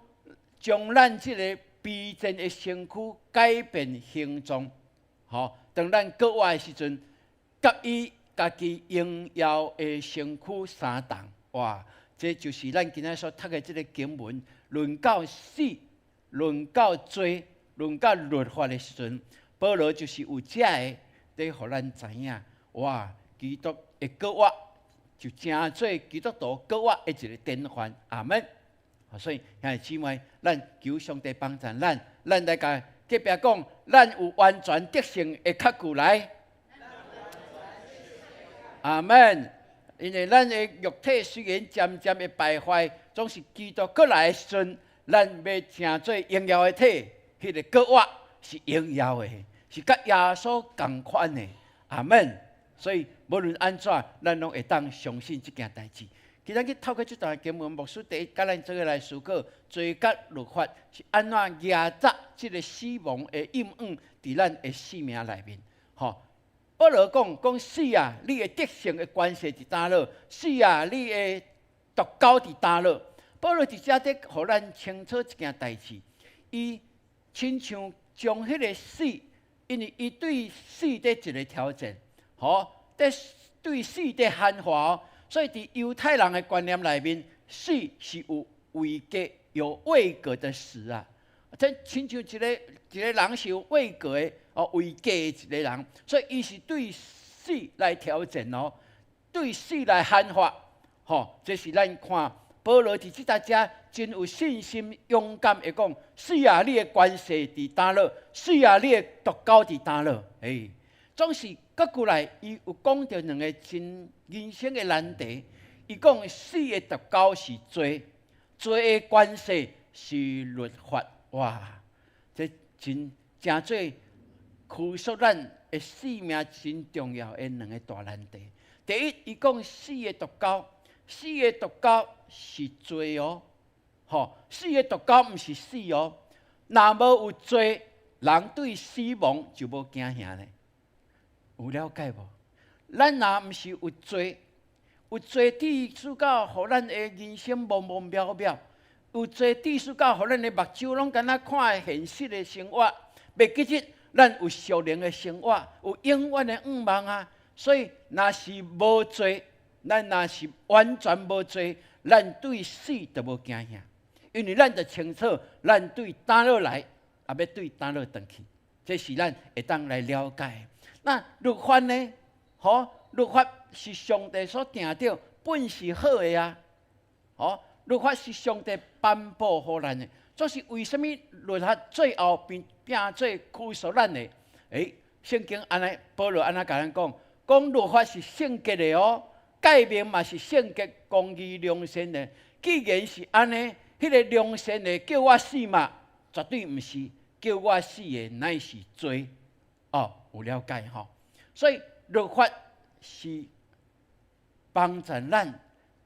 [SPEAKER 6] 將咱這個卑賤的身軀改變形狀，吼，當咱復活的時陣，佮伊家己榮耀的身軀相同。哇！這就是咱今仔所讀的這个經文，論到死，論到罪，論到律法的時陣，保羅就是有這个佇予咱知影。哇！基督的復活就成做基督徒復活的一个典範。阿門。所以兄弟姊妹，咱求上帝幫助咱，咱來共隔壁講，咱有完全得勝的確據來。阿門。因為咱的肉體雖然漸漸會敗壞，總是基督閣來的時陣，咱欲成做榮耀的體，彼个復活是榮耀的，是佮耶穌仝款的。阿門。所以無論按怎，咱攏會當相信這件代誌。今仔日透過這段經文，牧師第一共咱做伙來思考罪佮律法是按怎壓榨這个死亡的陰影佇咱的生命內面。吼，保羅講講死啊，你的得勝的權勢佇佗落？死啊，你的毒钩佇佗落？保羅佇遮佇予咱清楚一件代誌，伊親像將彼个死，因為伊對死佇一个挑戰，吼，佇對死佇喊話，所以佇猶太人的觀念內面，死是有位格、有位格的死啊。這親像一个一个人是有位格的，哦，位格的一个人，所以伊是對死來挑戰哦，對死來喊話，吼，這是咱看保羅佇這搭遮真有信心、勇敢會講：死啊，你的權勢佇佗落？死啊，你的毒鈎佇佗落？欸，總是閣過來，伊有講著兩个真人生的難題。伊講死的毒鈎是罪，罪的權勢是律法。哇，這真誠做驅束咱的生命真重要的兩个大難題。第一，伊講死的毒鈎，死的毒鈎是罪哦，吼，死的毒鈎毋是死哦。若無有罪，人對死亡就無驚嚇咧。有了解無？咱若毋是有罪，有罪致使到予咱的人生茫茫渺渺；有罪致使到予咱的目睭攏敢若看現實的生活，袂記得咱有屬靈的生活，有永遠的願望啊！所以，若是無罪，咱若是完全無罪，咱對死就無驚嚇，因為咱就清楚，咱對佗落來，也欲對佗落轉去，這是咱會當來了解。那律法呢？吼，律法是上帝所定著，本是好的啊。吼，律法是上帝頒布予咱的，總是為啥物律法最後變變做拘束咱的？欸，聖經按呢，保羅按呢共咱講，講律法是聖潔的哦，誡命嘛是聖潔、公義、良善的。既然是按呢，彼个良善的叫我死嘛，絕對毋是，叫我死的乃是罪。哦，有了解吼？所以律法是幫助咱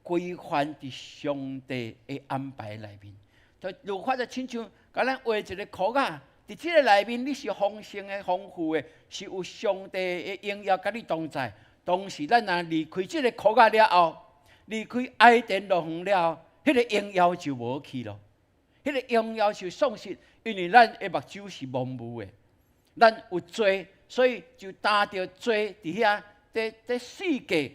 [SPEAKER 6] 規範佇上帝的安排內面。就律法就親像共咱畫一個箍仔，佇這个內面你是豐盛的、豐富的，是有上帝的榮耀佮你同在。當時咱若離開這个箍仔了後，離開伊甸樂園了後，彼个榮耀就無去咯，彼个榮耀就喪失，因為咱的目睭是蒙霧的，咱有罪，所以就擔著罪佇遐，佇佇世界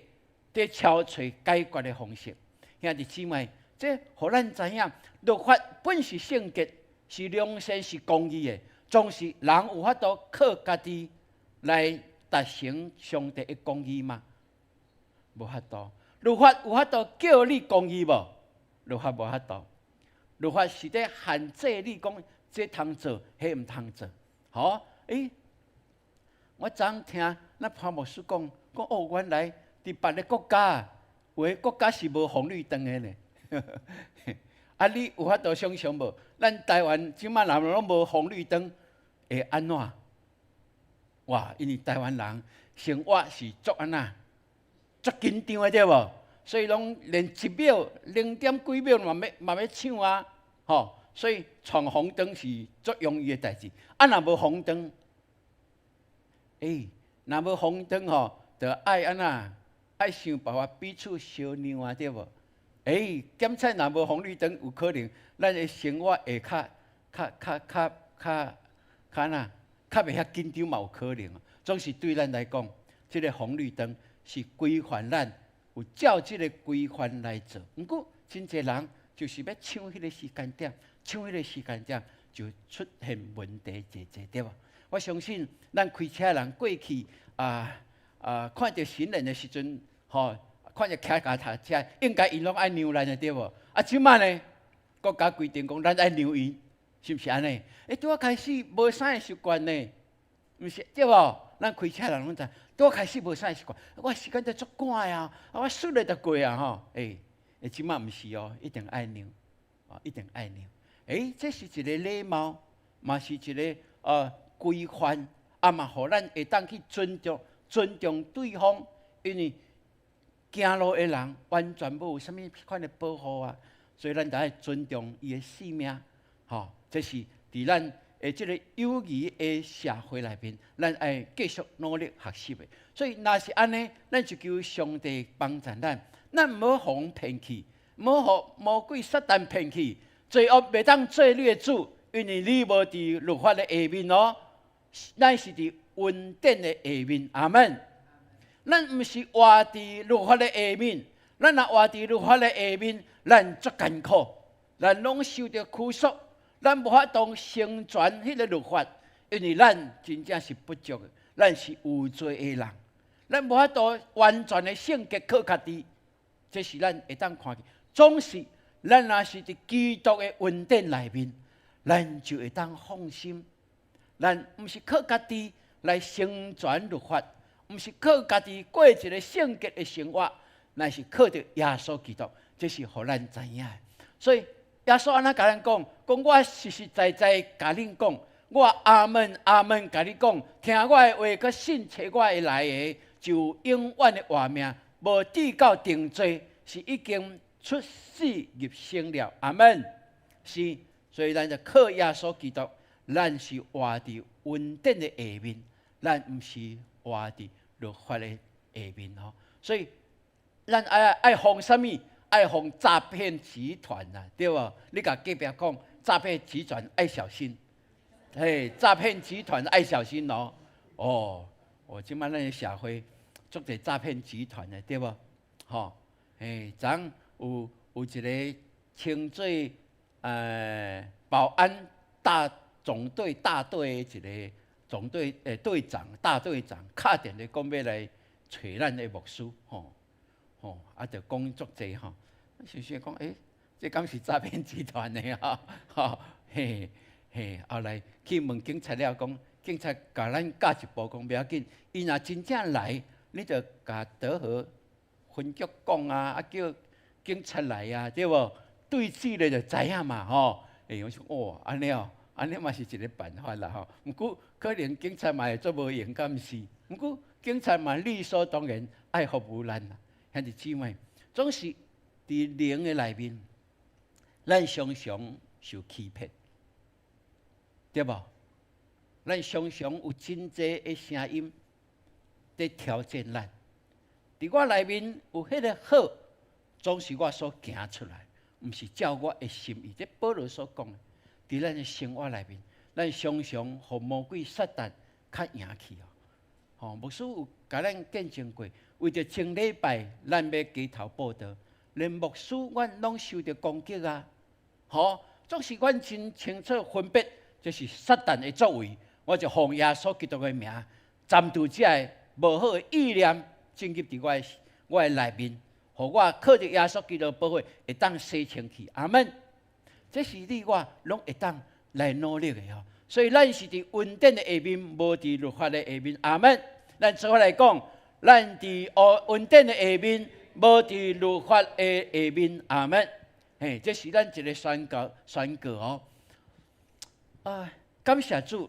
[SPEAKER 6] 佇敲揣解決的方式。兄弟姊妹，這予咱知影，律法本是聖潔，是良善，是公義的，總是人有法度靠家己來達成上帝的公義嗎？無法度。律法有法度叫你公義無？律法無法度。律法是咧限制你講，這通做，彼毋通做。吼？欸，我昨昏聽咱潘牧師講，講哦，原來佇別个國家，有的國家是無紅綠燈的呢。啊，你有法度想象無？咱台灣這擺若攏無紅綠燈，會按怎？哇！因為台灣人生活是足按怎，足緊張的對無？所以攏連一秒、零點幾秒嘛欲搶啊！吼！所以闖紅燈是足容易的代誌。啊，若無紅燈，欸，若無紅燈吼，就愛按怎？愛想辦法彼此相讓啊，對無？欸，檢查若無紅綠燈，有可能咱的生活會較較較較較較按怎？較袂遐緊張嘛有可能。總是對咱來講，這个紅綠燈是規範咱有照這个規範來做。毋過真濟人就是欲搶彼个時間點，搶彼个時間點就出現問題濟濟，對無？我相信咱開車人過去啊啊，看著行人的時陣，吼，看著騎腳踏車，應該𪜶攏愛讓咱的對無？啊，這擺呢，國家規定講咱愛讓𪜶，是毋是按呢？欸，拄仔開始無啥會習慣呢，毋是對無？咱開車人攏知，拄仔開始無啥會習慣，我時間都足趕啊，啊，我倏咧就過啊吼，欸，欸，這擺毋是哦，一定愛讓，哦，一定愛讓。欸，這是一个禮貌，嘛是一个規範，啊嘛，予咱會當去尊重尊重對方，因為行路的人完全無有啥物款的保護啊，所以咱就愛尊重伊的性命，吼，這是佇咱的這个友誼的社會內面，咱愛繼續努力學習的。所以，若是按呢，咱就求上帝幫助咱，咱毋好予人騙去，毋好予魔鬼撒旦騙去。罪惡袂當做你的主，因為你無佇律法的下面哦，咱是佇恩典的下面。阿門。咱毋是活佇律法的下面，咱若活佇律法的下面，咱足艱苦，咱攏受著拘束，咱無法度成全彼個律法，因為咱真正是不足的，咱是有罪的人，咱無法度完全的聖潔靠家己，這是咱會當看見。總是咱若是佇基督的恩典內面，咱就會當放心。咱毋是靠家己來成全律法，毋是靠家己過一個聖潔的生活，乃是靠著耶穌基督，這是予咱知影的。所以耶穌按呢共咱講，講我實實在在共恁講，我阿門阿門共你講，聽我的話，閣信差我的來的，就有永遠的活命，無至到定罪，是已經出死入生了。阿門。是，所以咱就靠耶穌基督，咱是活佇恩典的下面，咱毋是活佇律法的下面吼。所以咱愛愛防啥物？愛防詐騙集團啊，對無？你共隔壁講詐騙集團愛小心，嘿，詐騙集團愛小心哦。哦，哦，這擺咱的社會足濟詐騙集團的，對無？吼，嘿，昨昏有一個稱做保安大總隊大隊的一個總隊隊長大隊長，敲電話講欲來揣咱的牧師，吼。吼，啊，就講足濟吼，想想講，欸，這敢是詐騙集團的吼？吼，嘿，嘿，後來去問警察了，講警察共咱教一步，講袂要緊，伊若真正來，你就共德和分局講啊，啊叫警察來啊，對無？對峙咧就知影嘛，吼。欸，我說哦，按呢哦，按呢嘛是一個辦法啦，吼。毋過可能警察嘛會足無閒，敢毋是？毋過警察嘛理所當然愛服務咱啦。兄弟姊妹，總是佇靈的內面，咱常常受欺騙，對無？咱常常有真濟的聲音佇挑戰咱。佇我內面有彼個好，總是我所行出來，毋是照我的心意。這保羅所講的，佇咱的生活內面，咱常常予魔鬼撒旦較贏去哦。吼，牧師有共咱見證過，為著前禮拜咱欲街頭佈道，連牧師阮攏受著攻擊啊！吼，總是阮真清楚分別，這是撒旦的作為，我就奉耶穌基督的名，斬斷這个無好的意念進入佇我的內面，予我靠著耶穌基督寶血會當洗清氣。阿門。這是你我攏會當來努力的吼。所以咱是佇恩典的下面，無佇律法的下面。阿門。咱做伙來講，咱佇恩典的下面，無佇律法的下面。阿門。嘿，這是咱一個宣告，宣告哦。啊，感謝主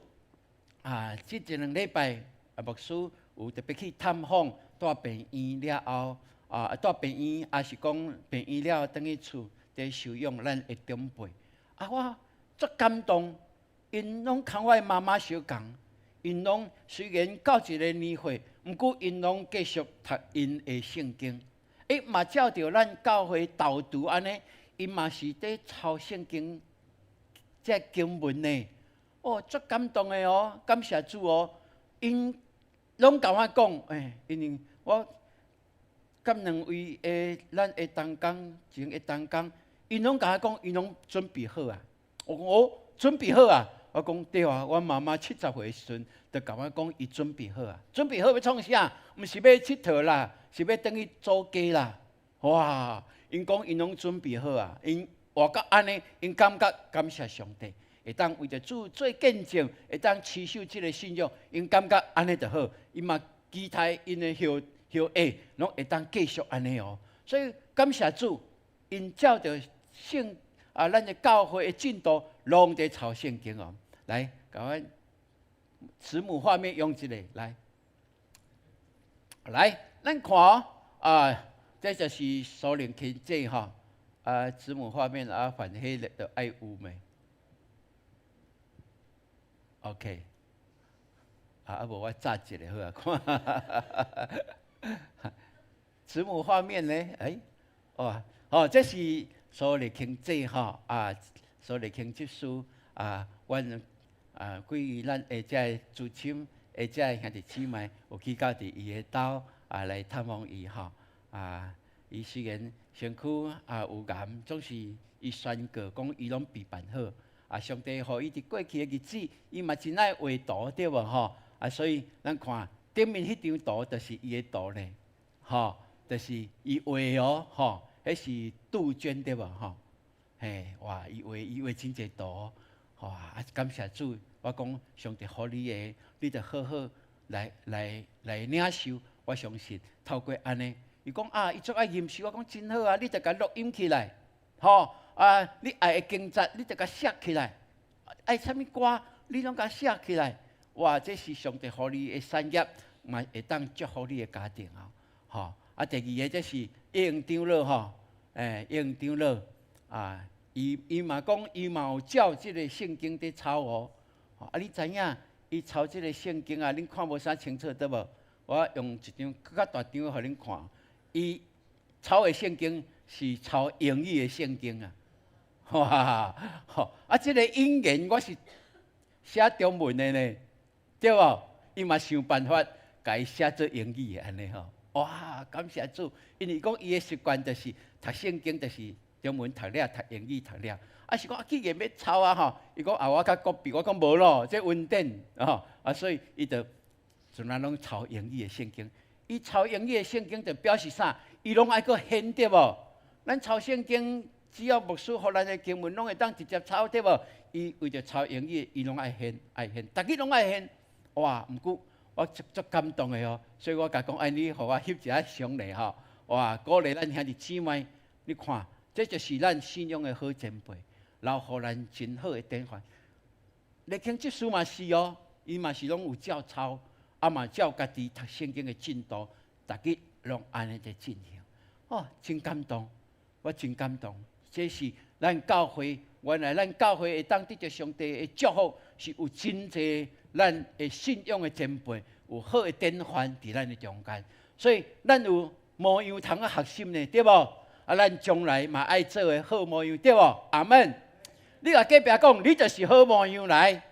[SPEAKER 6] 啊！這一兩禮拜啊，牧師有特別去探訪，蹛病院了後啊，蹛病院，抑是講病院了後轉去厝，佇收養咱的長輩。啊，我足感動，𪜶攏共我的媽媽相仝，𪜶攏雖然到一个年歲，毋過𪜶攏繼續讀𪜶的聖經。欸，嘛照著咱教會導讀按呢，𪜶嘛是佇抄聖經這經文呢。哦，足感動的哦，感謝主哦。𪜶攏共我講，欸，因為我佮兩位的咱的同工，前的同工，𪜶攏共我講，𪜶攏準備好啊。我講哦，準備好啊。我講對啊，我媽媽70歲的時陣，就共我講，伊準備好啊，準備好欲創啥？毋是欲𨑨迌啦，是欲轉去祖家啦。哇！𪜶講𪜶攏準備好啊，𪜶活到按呢，𪜶感覺感謝上帝，會當為著主做見證，會當持守這个信仰，𪜶感覺按呢就好。𪜶嘛期待𪜶的後後裔攏會當繼續按呢哦。所以感謝主，𪜶照著聖啊，咱的教會的進度攏佇抄聖經哦。來，共阮慈母畫面用一下，來，來，咱看哦，啊，這就是蘇靈經濟吼，啊，慈母畫面啊，反彼個就愛有未？OK，啊，無我炸一个好啊，看，慈母畫面呢？欸，哦，哦，這是蘇麗卿姐吼，啊，蘇麗卿執事。啊，阮啊，關於咱的這个資深的這个兄弟姊妹有去到佇伊的兜啊來探望伊吼。啊，伊雖然身軀啊有癌，總是伊宣告講伊攏備辦好。啊，上帝予伊佇過去的日子，伊嘛真愛畫圖對無吼？啊，所以咱看頂面彼張圖就是伊的圖咧，吼，就是伊畫的哦，吼，彼是杜鵑對無吼？嘿，哇，伊畫真濟圖，哇！啊，感謝主，我講上帝予你的，你著好好來領受。我相信透過按呢，伊講啊，伊足愛吟詩，我講真好啊，你著共錄音起來，吼啊！你愛的經節，你著共寫起來，愛啥物歌，你攏共寫起來。哇！這是上帝予你的產業，嘛會當祝福你的家庭啊！吼啊！第二個這是葉榮長老吼，欸，葉榮長老啊，伊嘛講，伊嘛有照這个聖經佇抄哦。啊，你知影？伊抄這个聖經啊，恁看無啥清楚對無？我用一張閣較大張予恁看。伊抄的聖經是抄英語的聖經啊！哇，吼啊！這个引言我是寫中文的呢，對無？伊嘛想辦法共伊寫做英語的按呢吼。哇！感謝主，因為講伊的習慣就是讀聖經，就是中文讀了，讀英語讀了。啊是講啊，既然欲抄啊吼，伊講啊，我較 copy，我講無咯，這恩典吼啊，所以伊就陣仔攏抄英語的聖經。伊抄英語的聖經就表示啥？伊攏愛閣掀對無？咱抄聖經，只要牧師予咱的經文，攏會當直接抄對無？伊為著抄英語，伊攏愛掀，愛掀，逐日攏愛掀。哇！毋過我足足感動的哦，所以我共講，哎，你予我翕一下相咧吼。哇！鼓勵咱兄弟姊妹，你看，這就是咱信仰的好前輩，留予咱真好的典範。麗卿執事嘛是哦，伊嘛是攏有照抄，啊嘛照家己讀聖經的進度，逐日攏按呢佇進行。哦，真感動，我真感動。這是咱教會，原來咱教會會當得著上帝的祝福，是有真濟咱的信仰的前輩，有好的典範佇咱的中間。所以咱有模樣通仔學習呢，對無？啊，咱將來嘛愛做个好模樣，對無？阿門。你共隔壁講，你就是好模樣來。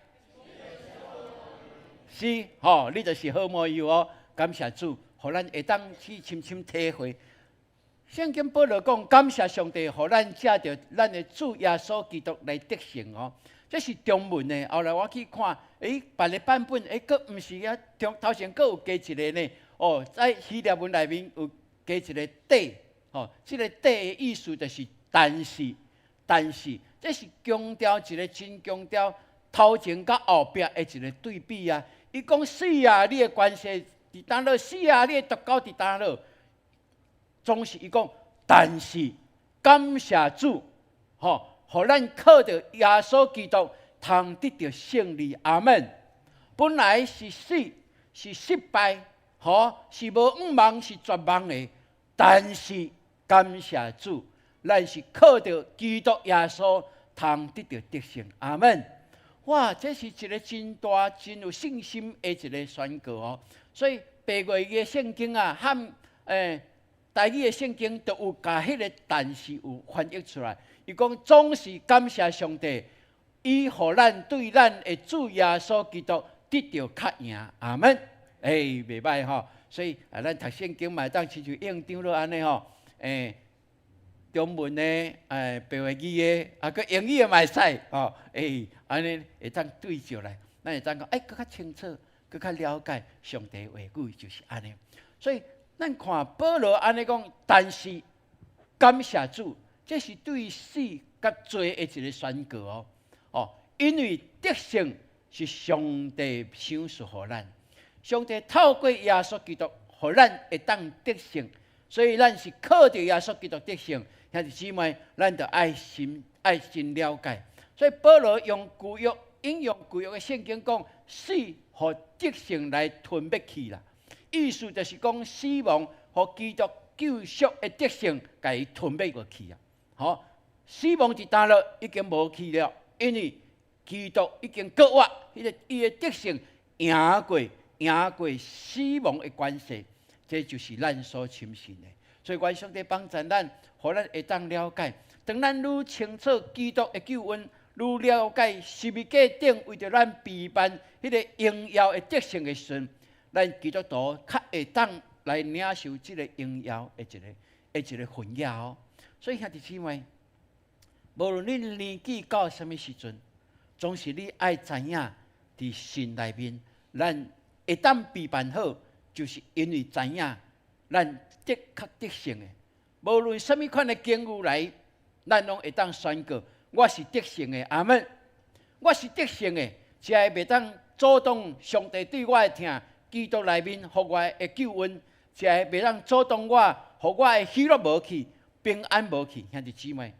[SPEAKER 6] 是吼，你就是好模樣哦。感謝主，予咱會當去深深體會。聖經保羅講，感謝上帝，予咱藉著咱的主耶穌基督來得勝哦。這是中文的，後來我去看，欸，別个版本，欸，閣毋是啊，中頭前閣有加一个呢。哦，在希臘文內面有加一個底，吼，這个底的意思就是但是，但是，這是強調一个真強調頭前佮後壁的一个對比啊。伊講死啊，你的權勢佇佗落？死啊，你的毒钩佇佗落？總是伊講，但是感謝主，吼，予咱靠著耶穌基督，通得著勝利。阿門。本來是死，是失敗，吼，是無向望，是絕望的。但是感謝主，咱是靠著基督耶穌，通得著得勝。阿門。哇，這是一个真大、真有信心的一个宣告哦。所以白話語的聖經啊，和台語的聖經都有共彼个但是有翻譯出來。伊講總是感謝上帝，伊予咱對咱的主耶穌基督得著較贏。阿門。欸，袂䆀吼。所以啊，咱讀聖經嘛會當親像應長老按呢吼，欸，中文的，欸，白話語的，啊，閣英語的嘛會使吼，欸，按呢會當對照來，咱會當講，欸，閣較清楚，閣較了解上帝話語就是按呢。所以咱看保羅按呢講，但是感謝主，這是對死佮罪的一个宣告哦。哦，因為得勝是上帝賞賜予咱，上帝透過耶穌基督，予咱會當得勝，所以咱是靠著耶穌基督得勝。兄弟姊妹，咱著愛深愛真了解。所以保羅用舊約引用舊約的聖經講，死予得勝來吞滅去啦。意思就是講死亡予基督救贖的得勝，共伊吞滅過去啊！吼，死亡佇佗落已經無去了，因為基督已經復活，彼个伊的得勝贏過死亡的權勢，這就是咱所深信的。所以，願上帝幫助咱，予咱會當了解，當咱愈清楚基督的救恩，愈了解十字架頂為著咱備辦彼个榮耀的得勝的時陣，咱基督徒較會當來領受這个榮耀的一個份額哦。所以兄弟姊妹，無論你年紀到啥物時陣，總是你愛知影，佇神內面，咱會當備辦好，就是因為知影咱的確得勝的。無論啥物款的境遇來，咱攏會當宣告：我是得勝的，阿門。我是得勝的，這个袂當阻擋上帝對我的疼，基督內面予我的救恩，這个袂當阻擋我，予我的喜樂無去，平安無去。兄弟姊妹，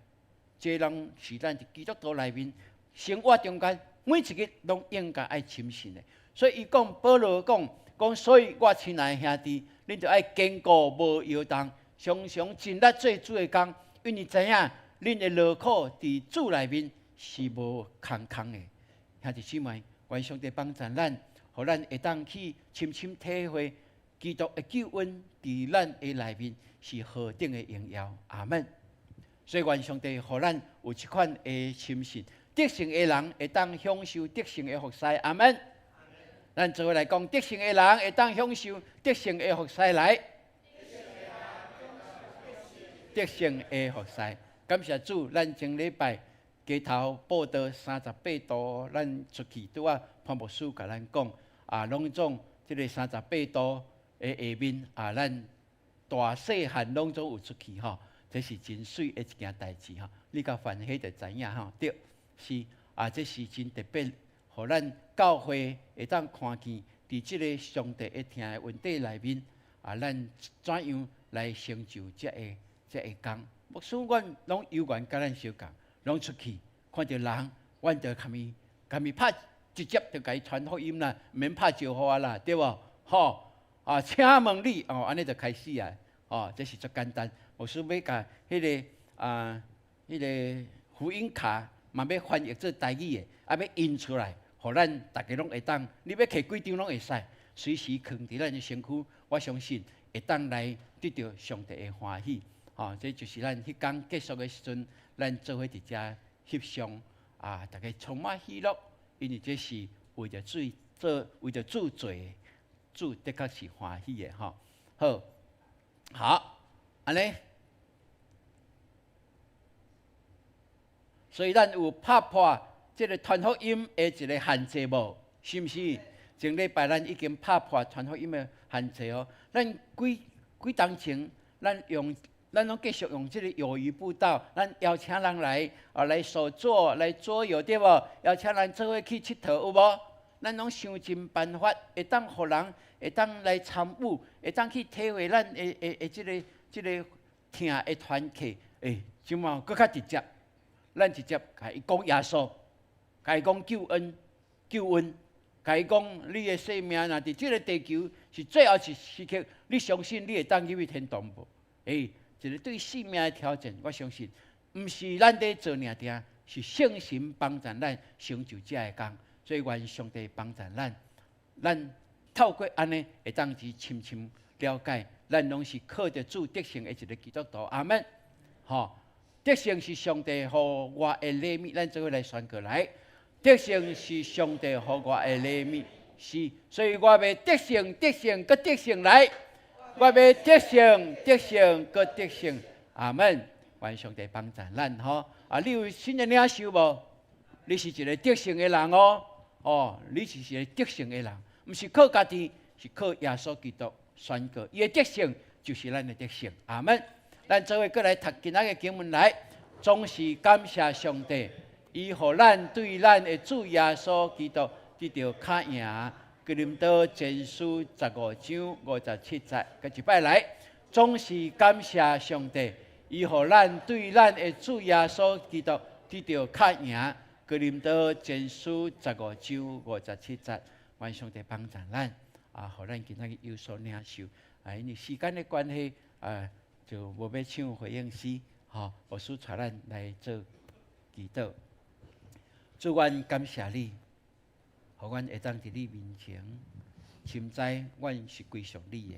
[SPEAKER 6] 這攏是咱佇基督徒內面生活中間每一日攏應該愛深信的。所以伊講，保羅講講，所以我親愛的兄弟，恁著愛堅固無搖動，常常盡力做主的工，因為知影恁的勞苦佇主內面是無空空的。兄弟姊妹，願上帝幫助咱，予咱會當去深深體會基督的救恩佇咱的內面是何等的榮耀。阿門。所以願上帝予咱有這款的深信，得勝的人會當享受得勝的服侍。阿門。咱做伙來講，得勝的人會當享受得勝的服侍來。得勝的服侍，感謝主，咱前禮拜街頭佈道38度，咱出去拄仔潘牧師共咱講，啊，攏總這个三十八度的下面啊，咱大細漢攏總有出去吼，這是真媠的一件代誌吼。你共凡喜就知影吼，對，是啊，這是真特別，予咱教會會當看見，佇這个上帝的疼的恩典內面，啊，咱怎樣來成就這个工？牧師，阮攏有緣佮咱相仝，攏出去看著人，阮就共伊拍直接就共伊傳福音啦，毋免拍招呼啊啦，對無？吼啊，請問你哦，按呢就開始啊，哦，這是足簡單。牧師欲共彼个啊，彼个福音卡嘛欲翻譯做台語的，啊，欲印出來，予咱逐家攏會當，你欲摕幾張攏會使，隨時囥佇咱的身軀，我相信會當來得著上帝的歡喜。吼，這就是咱彼工結束的時陣，咱做伙佇遮翕相啊，逐家充滿喜樂，因為這是為著主做，為著主做的，主的確是歡喜的吼。好，好，按呢，所以咱有拍破這个傳福音的一个限制無？是毋是？前禮拜咱已經拍破傳福音的限制哦。咱幾幾當前，咱用。咱攏繼續用這个友誼步道，咱邀請人來啊，來手作、來桌遊，對無？邀請人做伙去𨑨迌，有無？咱攏想盡辦法，會當予人會當來參與，會當去體會咱的這个疼的團契。欸，這馬閣較直接，咱直接共伊講耶穌，共伊講救恩，救恩，共伊講你的生命若佇這个地球是最後一時刻，你相信你會當入去天堂無？欸，一个對生命的挑戰，我相信，毋是咱佇做爾爾，是聖神幫助咱成就這个工。所以願上帝幫助咱，咱透過按呢，會當去深深了解，咱攏是靠著主得勝的一个基督徒。阿門。吼，得勝是上帝予我的禮物，咱做伙來宣告來。得勝是上帝予我的禮物，是，所以我欲得勝，得勝，閣得勝來。我欲得勝，得勝，閣得勝。阿門。願上帝幫助咱吼。啊，你有新的領受無？你是一个得勝的人哦。哦，你是一个得勝的人，毋是靠家己，是靠耶穌基督宣告。伊的得勝就是咱的得勝。阿門。咱做伙閣來讀今仔的經文來，總是感謝上帝，伊予咱對咱的主耶穌基督得著較贏。哥林多前書15章57節，閣一擺來，總是感謝上帝，伊予咱對咱的主耶穌基督得著較贏。哥林多前書15章57節，願上帝幫助咱，啊，予咱今仔日有所領受。啊，因為時間的關係，啊，就無欲唱回應詩，吼，牧師帶咱來做祈禱。主，阮感謝你。予阮會當佇你面前，深知阮是歸屬你的，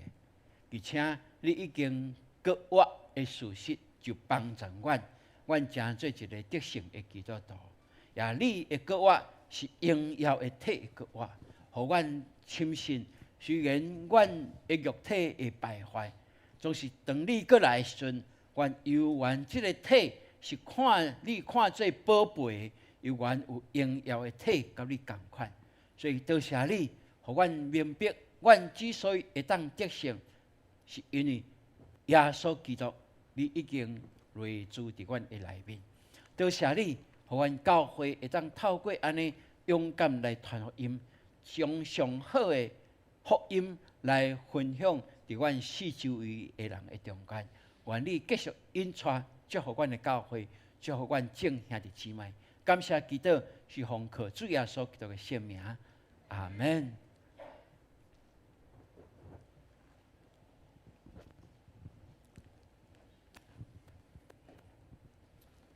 [SPEAKER 6] 而且你已經閣活的事實就幫助阮，阮成做一个得勝的基督徒。也你的國活是榮耀的體的國活，予阮深信，雖然阮的肉體會敗壞，總是當你閣來的時陣，阮猶原這个體是看你看做寶貝，猶原有榮耀的體佮你仝款。所以多謝你，予阮明白，阮之所以會當得勝，是因為耶穌基督，你已經內住佇阮的內面。多謝你，予阮教會會當透過按呢勇敢來傳福音，將上好的福音來分享佇阮四周圍的人的中間。願你繼續引帶祝福阮的教會，祝福阮眾兄弟姊妹。感謝基督，是奉靠主耶穌基督的聖名。阿門。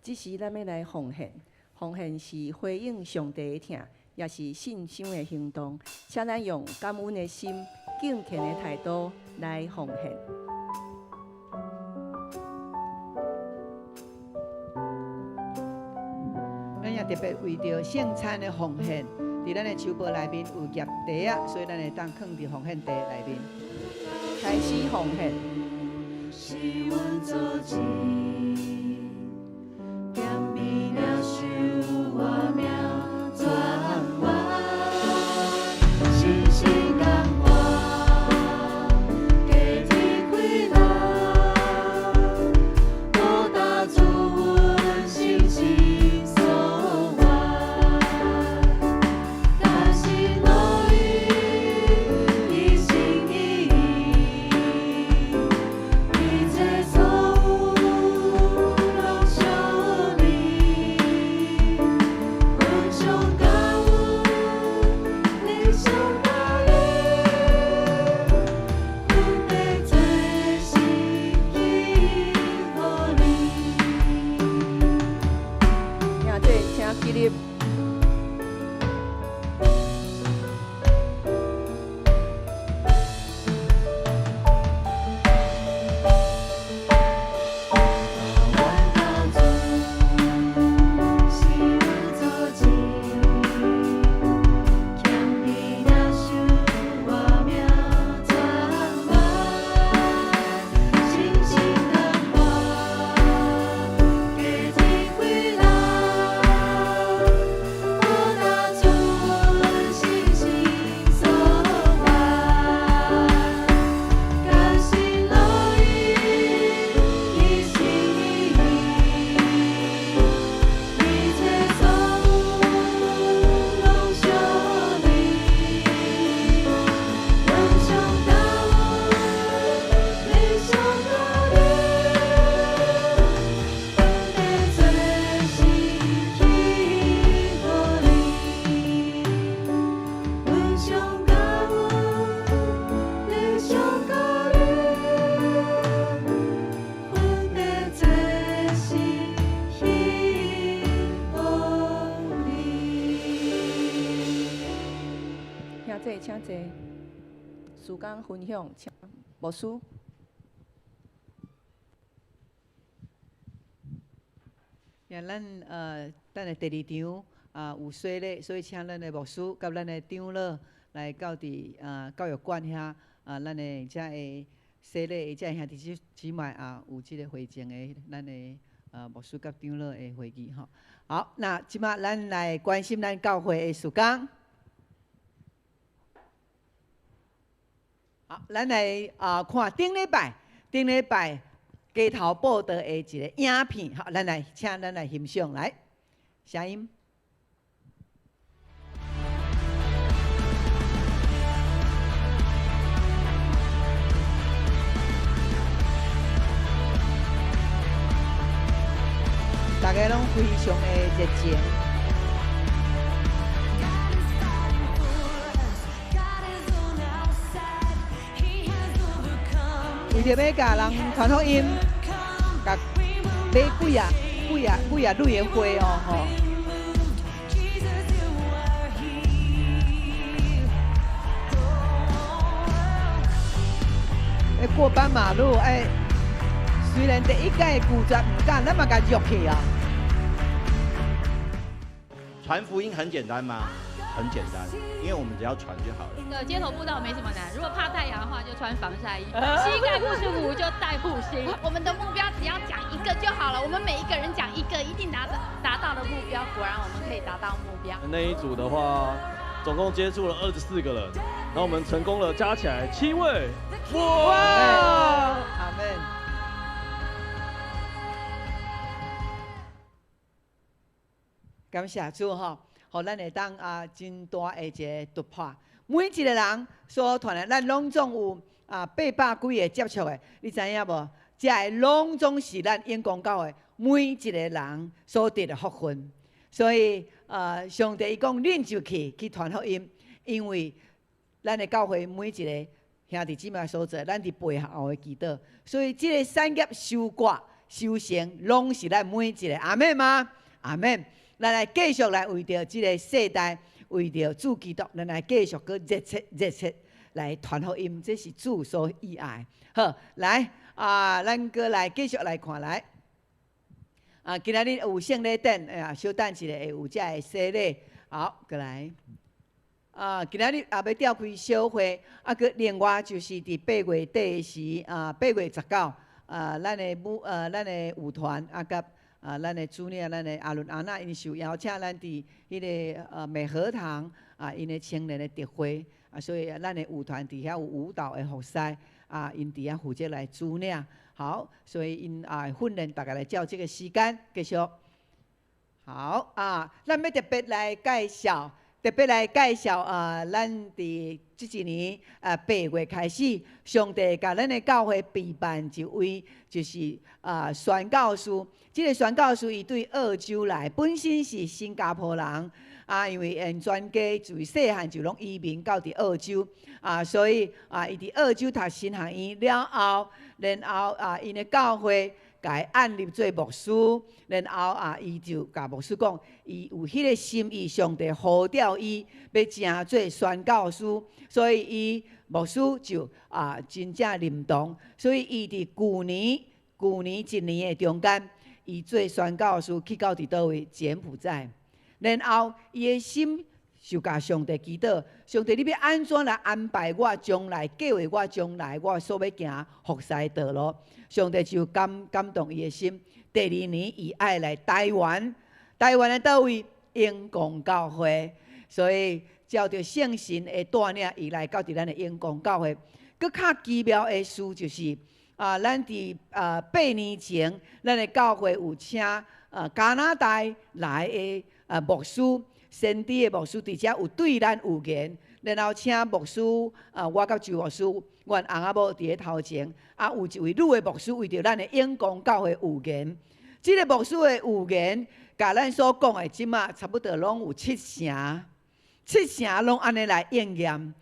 [SPEAKER 7] 這時，咱欲來奉獻，奉獻是回應上帝的疼，也是信心的行動。請咱用感恩的心、敬虔的態度來奉獻。
[SPEAKER 1] 咱也特別為著聖餐的奉獻，佇咱的手簿內面有夾袋仔，所以咱會當囥佇奉獻袋內面。
[SPEAKER 7] 開始奉獻。
[SPEAKER 5] 是阮祖先，謙卑領受活命泉源，信心甘願，加添快樂，報答主阮心心所願，甘心樂意，一心一意，一切所有攏屬你，阮上感恩，你上大能，阮欲做事去予你。
[SPEAKER 7] 兄弟，請起立。
[SPEAKER 5] 阮救主是阮祖先，謙卑領受活命泉源，信心甘願，加添快樂，報答主阮心心所願，甘心樂意，一心一意，一切所有攏屬你，阮上感恩，你上大能，阮欲做事去予你，阮上感恩，你上大能，阮欲做事去予你。
[SPEAKER 7] 兄弟，請坐。事工分享，請牧師。
[SPEAKER 1] 呀，咱的第二場啊有洗禮，所以請咱的牧師佮咱的長老來到佇教育館遐啊，咱的遮會洗禮的遮兄弟姊妹啊，有這个會前的咱的牧師佮長老的會議吼。好，那這擺咱來關心咱教會的事工。好，咱來看頂禮拜，頂禮拜街頭報道的一个影片，好，咱來請咱來欣賞來，聲音。大家攏非常的熱情。為著欲共人傳福音，共買幾仔幾仔幾仔蕊的花哦，吼。欲過斑馬路，哎，雖然第一擺拒絕毋敢，咱嘛共約去啊。
[SPEAKER 2] 傳福音很簡單嗎？很簡單，因為我們只要傳就好了。
[SPEAKER 8] 對，街頭佈道沒什麼難，如果怕太陽的話，就穿防曬衣；膝蓋不舒服就帶護膝。我們的目標只要講一個就好了，我們每一個人講一個，一定達到了目標。果然我們可以達到目標。
[SPEAKER 9] 那一組的話，總共接觸了24個人，然後我們成功了，加起來7位。
[SPEAKER 1] 哇！阿門。感謝主吼，予咱會當啊真大的一個突破。每一個人所傳的，咱攏總有啊800幾個接觸的，你知影無？這个攏總是咱永光教會每一個人所得的福分。所以啊，上帝伊講，恁就去傳福音，因為咱的教會每一個兄弟姊妹所在，咱佇背後的祈禱，所以這個產業收割、收成，攏是咱每一個。阿們嗎？阿們。咱來繼續來為著這個世代，為著主基督，咱來繼續閣熱切熱切來傳福音，這是主所喜愛。好，來啊，咱閣來繼續來看來。啊，今仔日有聖禮典，哎呀，小等一下會有這个洗禮。好，閣來。啊，今仔日也欲召開小會，啊，閣另外就是佇8月底時，啊，8月19，啊，咱的舞團啊，佮啊，咱的主領，咱的阿倫阿娜，𪜶受邀請，咱佇彼个美和堂啊，𪜶的青年的特會啊，所以咱的舞團佇遐有舞蹈的服侍啊，𪜶佇遐負責來主領。好，所以𪜶啊訓練大概來照這个時間繼續。好啊，咱欲特別來介紹，特別來介紹啊，咱佇這一年啊8月開始，上帝共咱的教會備辦一位，就是啊宣教師。這个宣教師伊對澳洲來，本身是新加坡人啊，因為𪜶全家自細漢就攏移民到佇澳洲啊，所以啊，伊佇澳洲讀神學院了後，然後啊，𪜶的教會共伊按立做牧師，然後啊，伊就共牧師講，伊有彼个心意，上帝呼召伊欲成做宣教師，所以伊牧師就啊真正認同，所以伊佇舊年一年的中間，伊做宣教師去到佇佗位柬埔寨，然後伊的心就共上帝祈禱，上帝你欲按怎來安排我將來計劃我將來我所欲行服侍的道路？上帝就感動伊的心。第二年，伊愛來台灣，台灣的佗位永光教會，所以照著聖神的帶領，伊來到佇咱的永光教會。閣較奇妙的事就是啊，咱佇啊8年前，咱的教會有請啊加拿大來的啊牧師。先知的牧師佇遮有對咱預言，然後請牧師啊，我佮周牧師，阮翁仔某佇咧頭前，啊，有一位女的牧師為著咱的永光教會預言。這个牧師的預言，共咱所講的，這馬差不多攏有七成，七成攏按呢來應驗。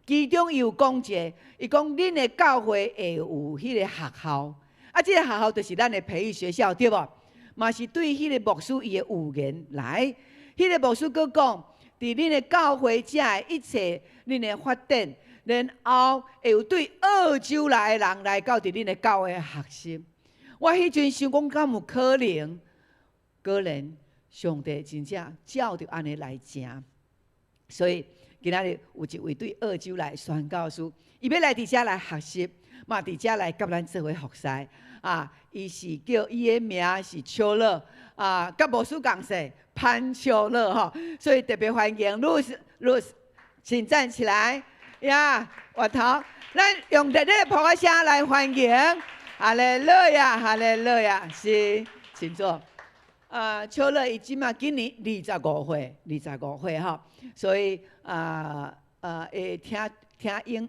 [SPEAKER 1] 其中伊有講一个，伊講恁的教會會有彼个學校，啊，這个學校就是咱的培育學校，對無？嘛是對彼个牧師伊的預言來。彼个牧師閣講，佇恁的教會遮的一切，恁的發展，然後會有對澳洲來的人來到佇恁的教會學習。我彼陣想講，敢有可能？果然，上帝真正照著按呢來成。所以今仔日有一位對澳洲來宣教師，伊欲來佇遮來學習，嘛佇遮來佮咱做伙服侍。啊，伊是叫伊的名是秋樂，啊，佮牧師仝姓潘秋樂吼，所以特別歡迎露絲，露絲，請站起來呀，我頭，咱用熱烈的拍聲來歡迎，哈利路亞，哈利路亞，是，請坐。啊，秋樂伊這馬今年25歲，25歲吼，所以啊啊會聽聽英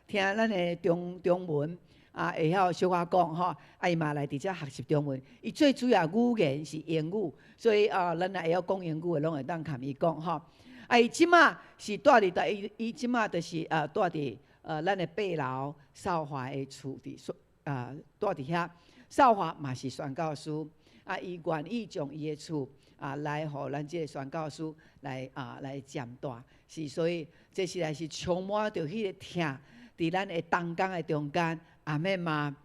[SPEAKER 1] 聽咱的中文。啊，會曉小可講吼，啊，伊嘛來佇遮學習中文。伊最主要語言是英語，所以啊，咱若會曉講英語的，攏會當共伊講吼。啊，伊這馬是蹛佇佗，伊這馬就是啊，蹛佇咱的八樓少華的厝佇啊，蹛佇遐。少華嘛是宣教師，啊，伊願意將伊的厝啊來予咱這个宣教師來啊來暫蹛，是所以這實在是充滿著彼个疼，佇咱的同工的中間。阿們嗎？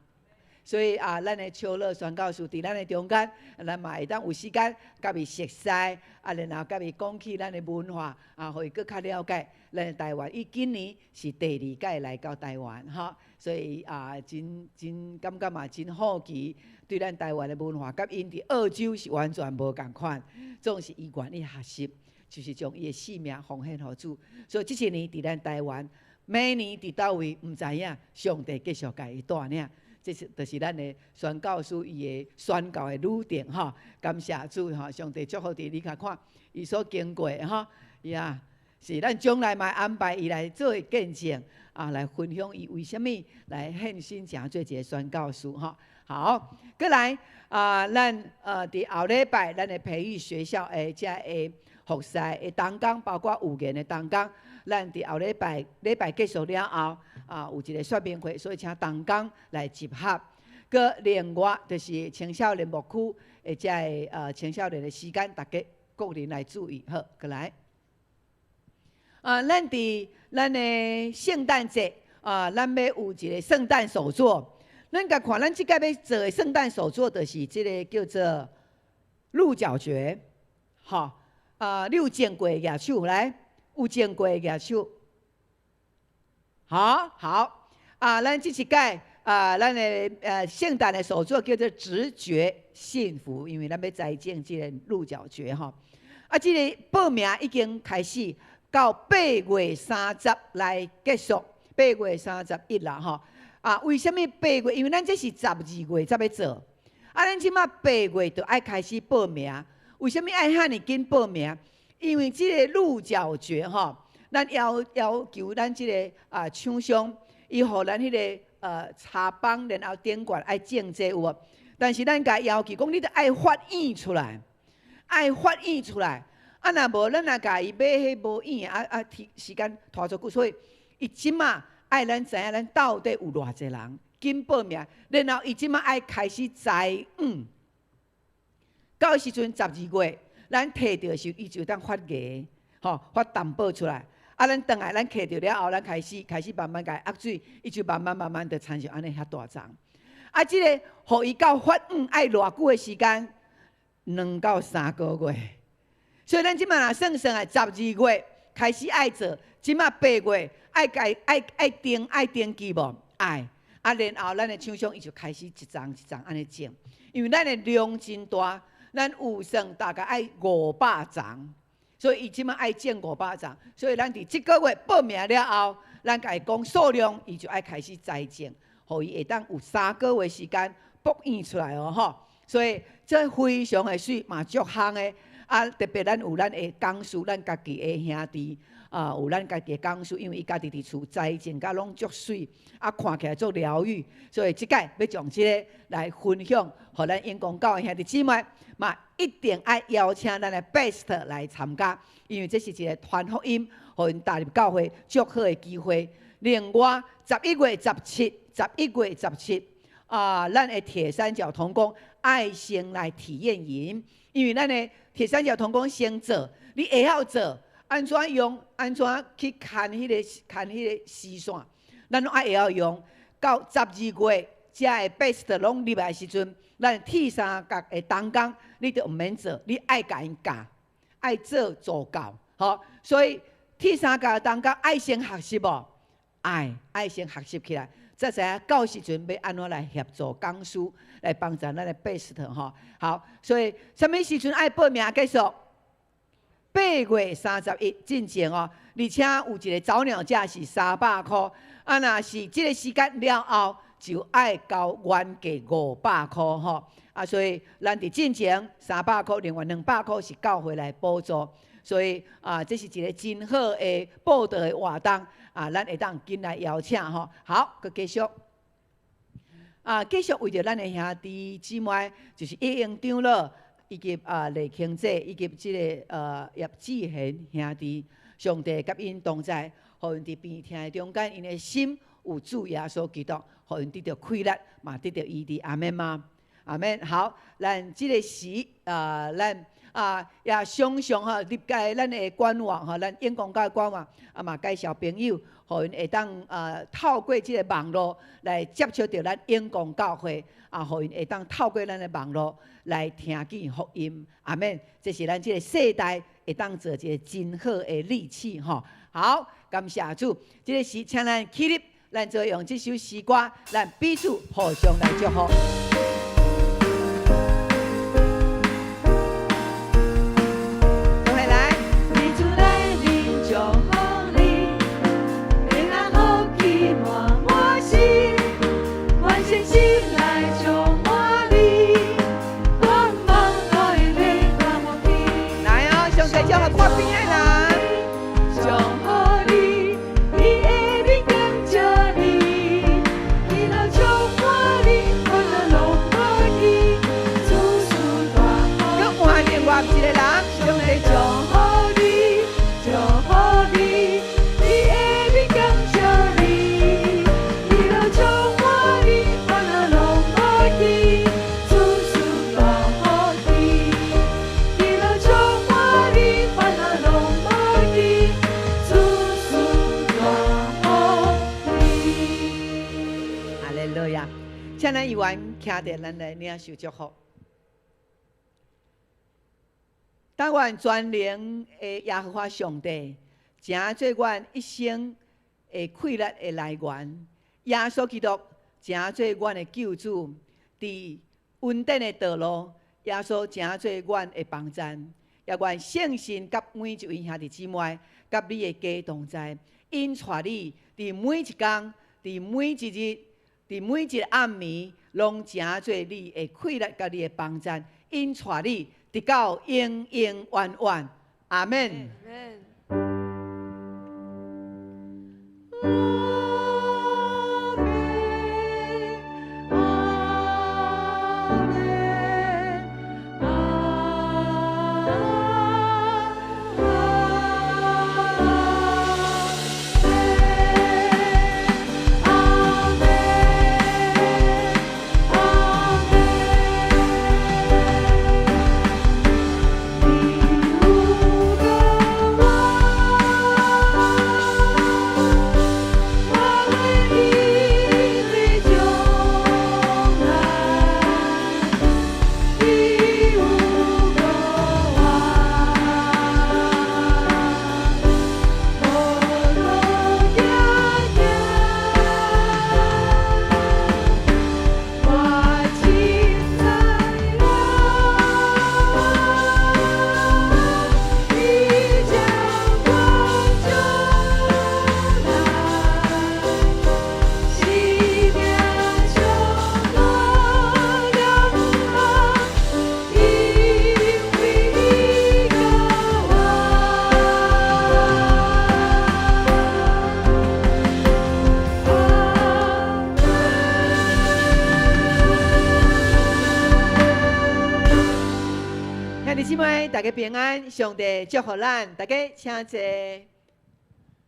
[SPEAKER 1] 所以啊，咱的秋樂宣教士佇咱的中間，咱嘛會當有時間佮伊熟似，啊，然後佮伊講起咱的文化，啊，予伊閣較了解咱的台灣。伊今年是第二屆來到台灣，吼，所以啊，真真感覺嘛真好奇，對咱台灣的文化，佮𪜶佇澳洲是完全無仝款，總是伊願意學習，就是將伊的性命奉獻予主。所以這一年佇咱台灣，明年佇佗位毋知影，上帝繼續共伊帶領。這是就是咱的宣教師伊的宣教的旅程吼，感謝主吼，上帝祝福佇你較看伊所經過的吼，呀，是咱將來嘛安排伊來做見證啊，來分享伊為啥物來獻身成做一个宣教師吼。好，閣來啊，咱佇後禮拜咱的培育學校的遮个服侍的同工，包括有緣的同工，咱佇後禮拜禮拜結束了後，啊，有一個說明會，所以請同工來集合。閣另外就是青少年牧區的遮个青少年的時間，大家個人來注意。好，閣來。啊，咱佇咱的聖誕節啊，咱欲有一个聖誕手作。咱共看，咱這擺欲做的聖誕手作，就是這个叫做鹿角蕨，吼啊，你有種過舉手來，有種過舉手。好好啊，咱這一擺啊，咱的聖誕的手作叫做直覺幸福，因為咱欲栽種這个鹿角蕨吼。啊，這个報名已經開始到8月30來結束，8月31啦吼。啊，為啥物八月？因為咱這是12月才欲做，啊，咱這馬八月就愛開始報名。為啥物愛遐爾緊報名？因為這个鹿角蕨吼，咱要求咱這个啊廠商，伊予咱彼个插枋，然後頂懸愛種這有無？但是咱共要求講，你著愛發湧出來，愛發湧出來。啊，若無咱若共伊買彼無湧啊啊，時間拖足久，所以伊這馬愛咱知影咱到底有偌濟人緊報名，然後伊這馬愛開始栽種。到時陣12月，咱提著時，伊就當發芽，吼，發淡薄出來。啊，咱轉來，咱揢著了後，咱開始開始慢慢共伊壓水，伊就慢慢慢慢就親像按呢遐大叢。啊，這个予伊到發黃愛偌久的時間？2到3個月。所以咱這馬若算算來，12月開始愛做，這馬八月愛共愛愛登愛登記無？愛。啊，然後咱的廠商伊就開始一叢一叢按呢種，因為咱的量真大，咱有算大概愛500叢。所以伊這馬愛種500叢，所以咱佇這個月報名了後，咱共伊講數量，伊就愛開始栽種，予伊會當有3個月時間爆湧出來哦吼。所以這非常的媠，嘛足夯的。啊，特別咱有咱的講師，咱家己的兄弟啊，有咱家己的講師，因為伊家己佇厝栽種甲攏足媠，啊，看起來足療癒，所以這擺欲將這个來分享，予咱永光教會兄弟姊妹嘛，一定愛邀請咱的 best 來參加，因為這是一个傳福音，予𪜶踏入教會足好的機會。另外，11月17，十一月十七啊，咱的鐵三角同工愛先來體驗營，因為咱的鐵三角同工先做，你會曉做，按怎用，按怎去牽彼个牽彼个絲線，咱攏愛會曉用。到12月，遮的 best 攏入來時陣，咱鐵三角的同工，你就毋免做，你愛共𪜶教，愛做助教，吼。所以鐵三角的同工愛先學習無？愛愛先學習起來，才知影到時陣欲按怎來協助講師，來幫助咱的 best 吼。好，所以啥物時陣愛報名結束？8月31進前哦，而且有一個早鳥價是300箍，啊，若是這个時間了後，就愛交原價500箍吼。啊，所以咱佇進前300箍，另外200箍是教會來補助，所以啊，這是一个真好的報道的活動啊，咱會當緊來邀請吼。好，閣繼續。啊，繼續為著咱的兄弟姊妹，就是葉英長老以及啊李慶濟以及這个葉志賢兄弟，上帝佮𪜶同在，予𪜶佇病痛的中間，𪜶的心有主耶穌基督，予𪜶得著快樂，嘛得著醫治，阿們嗎？阿們。好，咱這个時啊，咱啊，也常常吼入來咱的官網吼，咱永光教的官網啊嘛介紹朋友，予𪜶會當啊透過這个網路來接觸著咱永光教會，啊，予𪜶會當透過咱的網路來聽見福音，阿們。這是咱這个世代會當做一个真好的利器吼。好，感謝主，這个時請咱起立，咱就用這首詩歌，咱彼此互相來祝福。做伙來，
[SPEAKER 5] 佇主內面祝福你，平安福氣滿滿心，願信心來充滿你，願望都會免看無去。
[SPEAKER 1] 來哦，上帝祝福看邊的人。
[SPEAKER 5] 祝福你，伊的面感謝你，喜樂充滿你，煩惱攏無去，諸事大
[SPEAKER 1] 閣換另外一個人，上帝
[SPEAKER 5] 祝福你，祝福你，伊的面感謝你，喜樂充滿你，煩惱攏無去，諸事大福氣，喜樂充滿你，煩惱攏無去，諸事大福氣。
[SPEAKER 1] 哈利路亞！請咱一員徛佇咱來領受祝福。但願全能的耶和華上帝，成做阮一生的氣力的來源。耶穌基督成做阮的救主，佇恩典的道路，耶穌成做阮的幫贊。也願聖神佮每一位兄弟姊妹，佮你的家同在，𪜶帶你佇每一工、佇每一日、佇每一个暗暝，攏成做你的氣力佮你的幫贊，𪜶帶你直到永永遠遠。阿們。
[SPEAKER 3] 阿
[SPEAKER 5] 阿們，阿們，阿們，阿們。你有個我，我願意對將來。你有個我，無路行行，我凊知影，伊將我招來，生命上大良方，因為伊甲我。
[SPEAKER 1] 兄弟姊妹，大家平安，上帝祝福咱，大家請坐。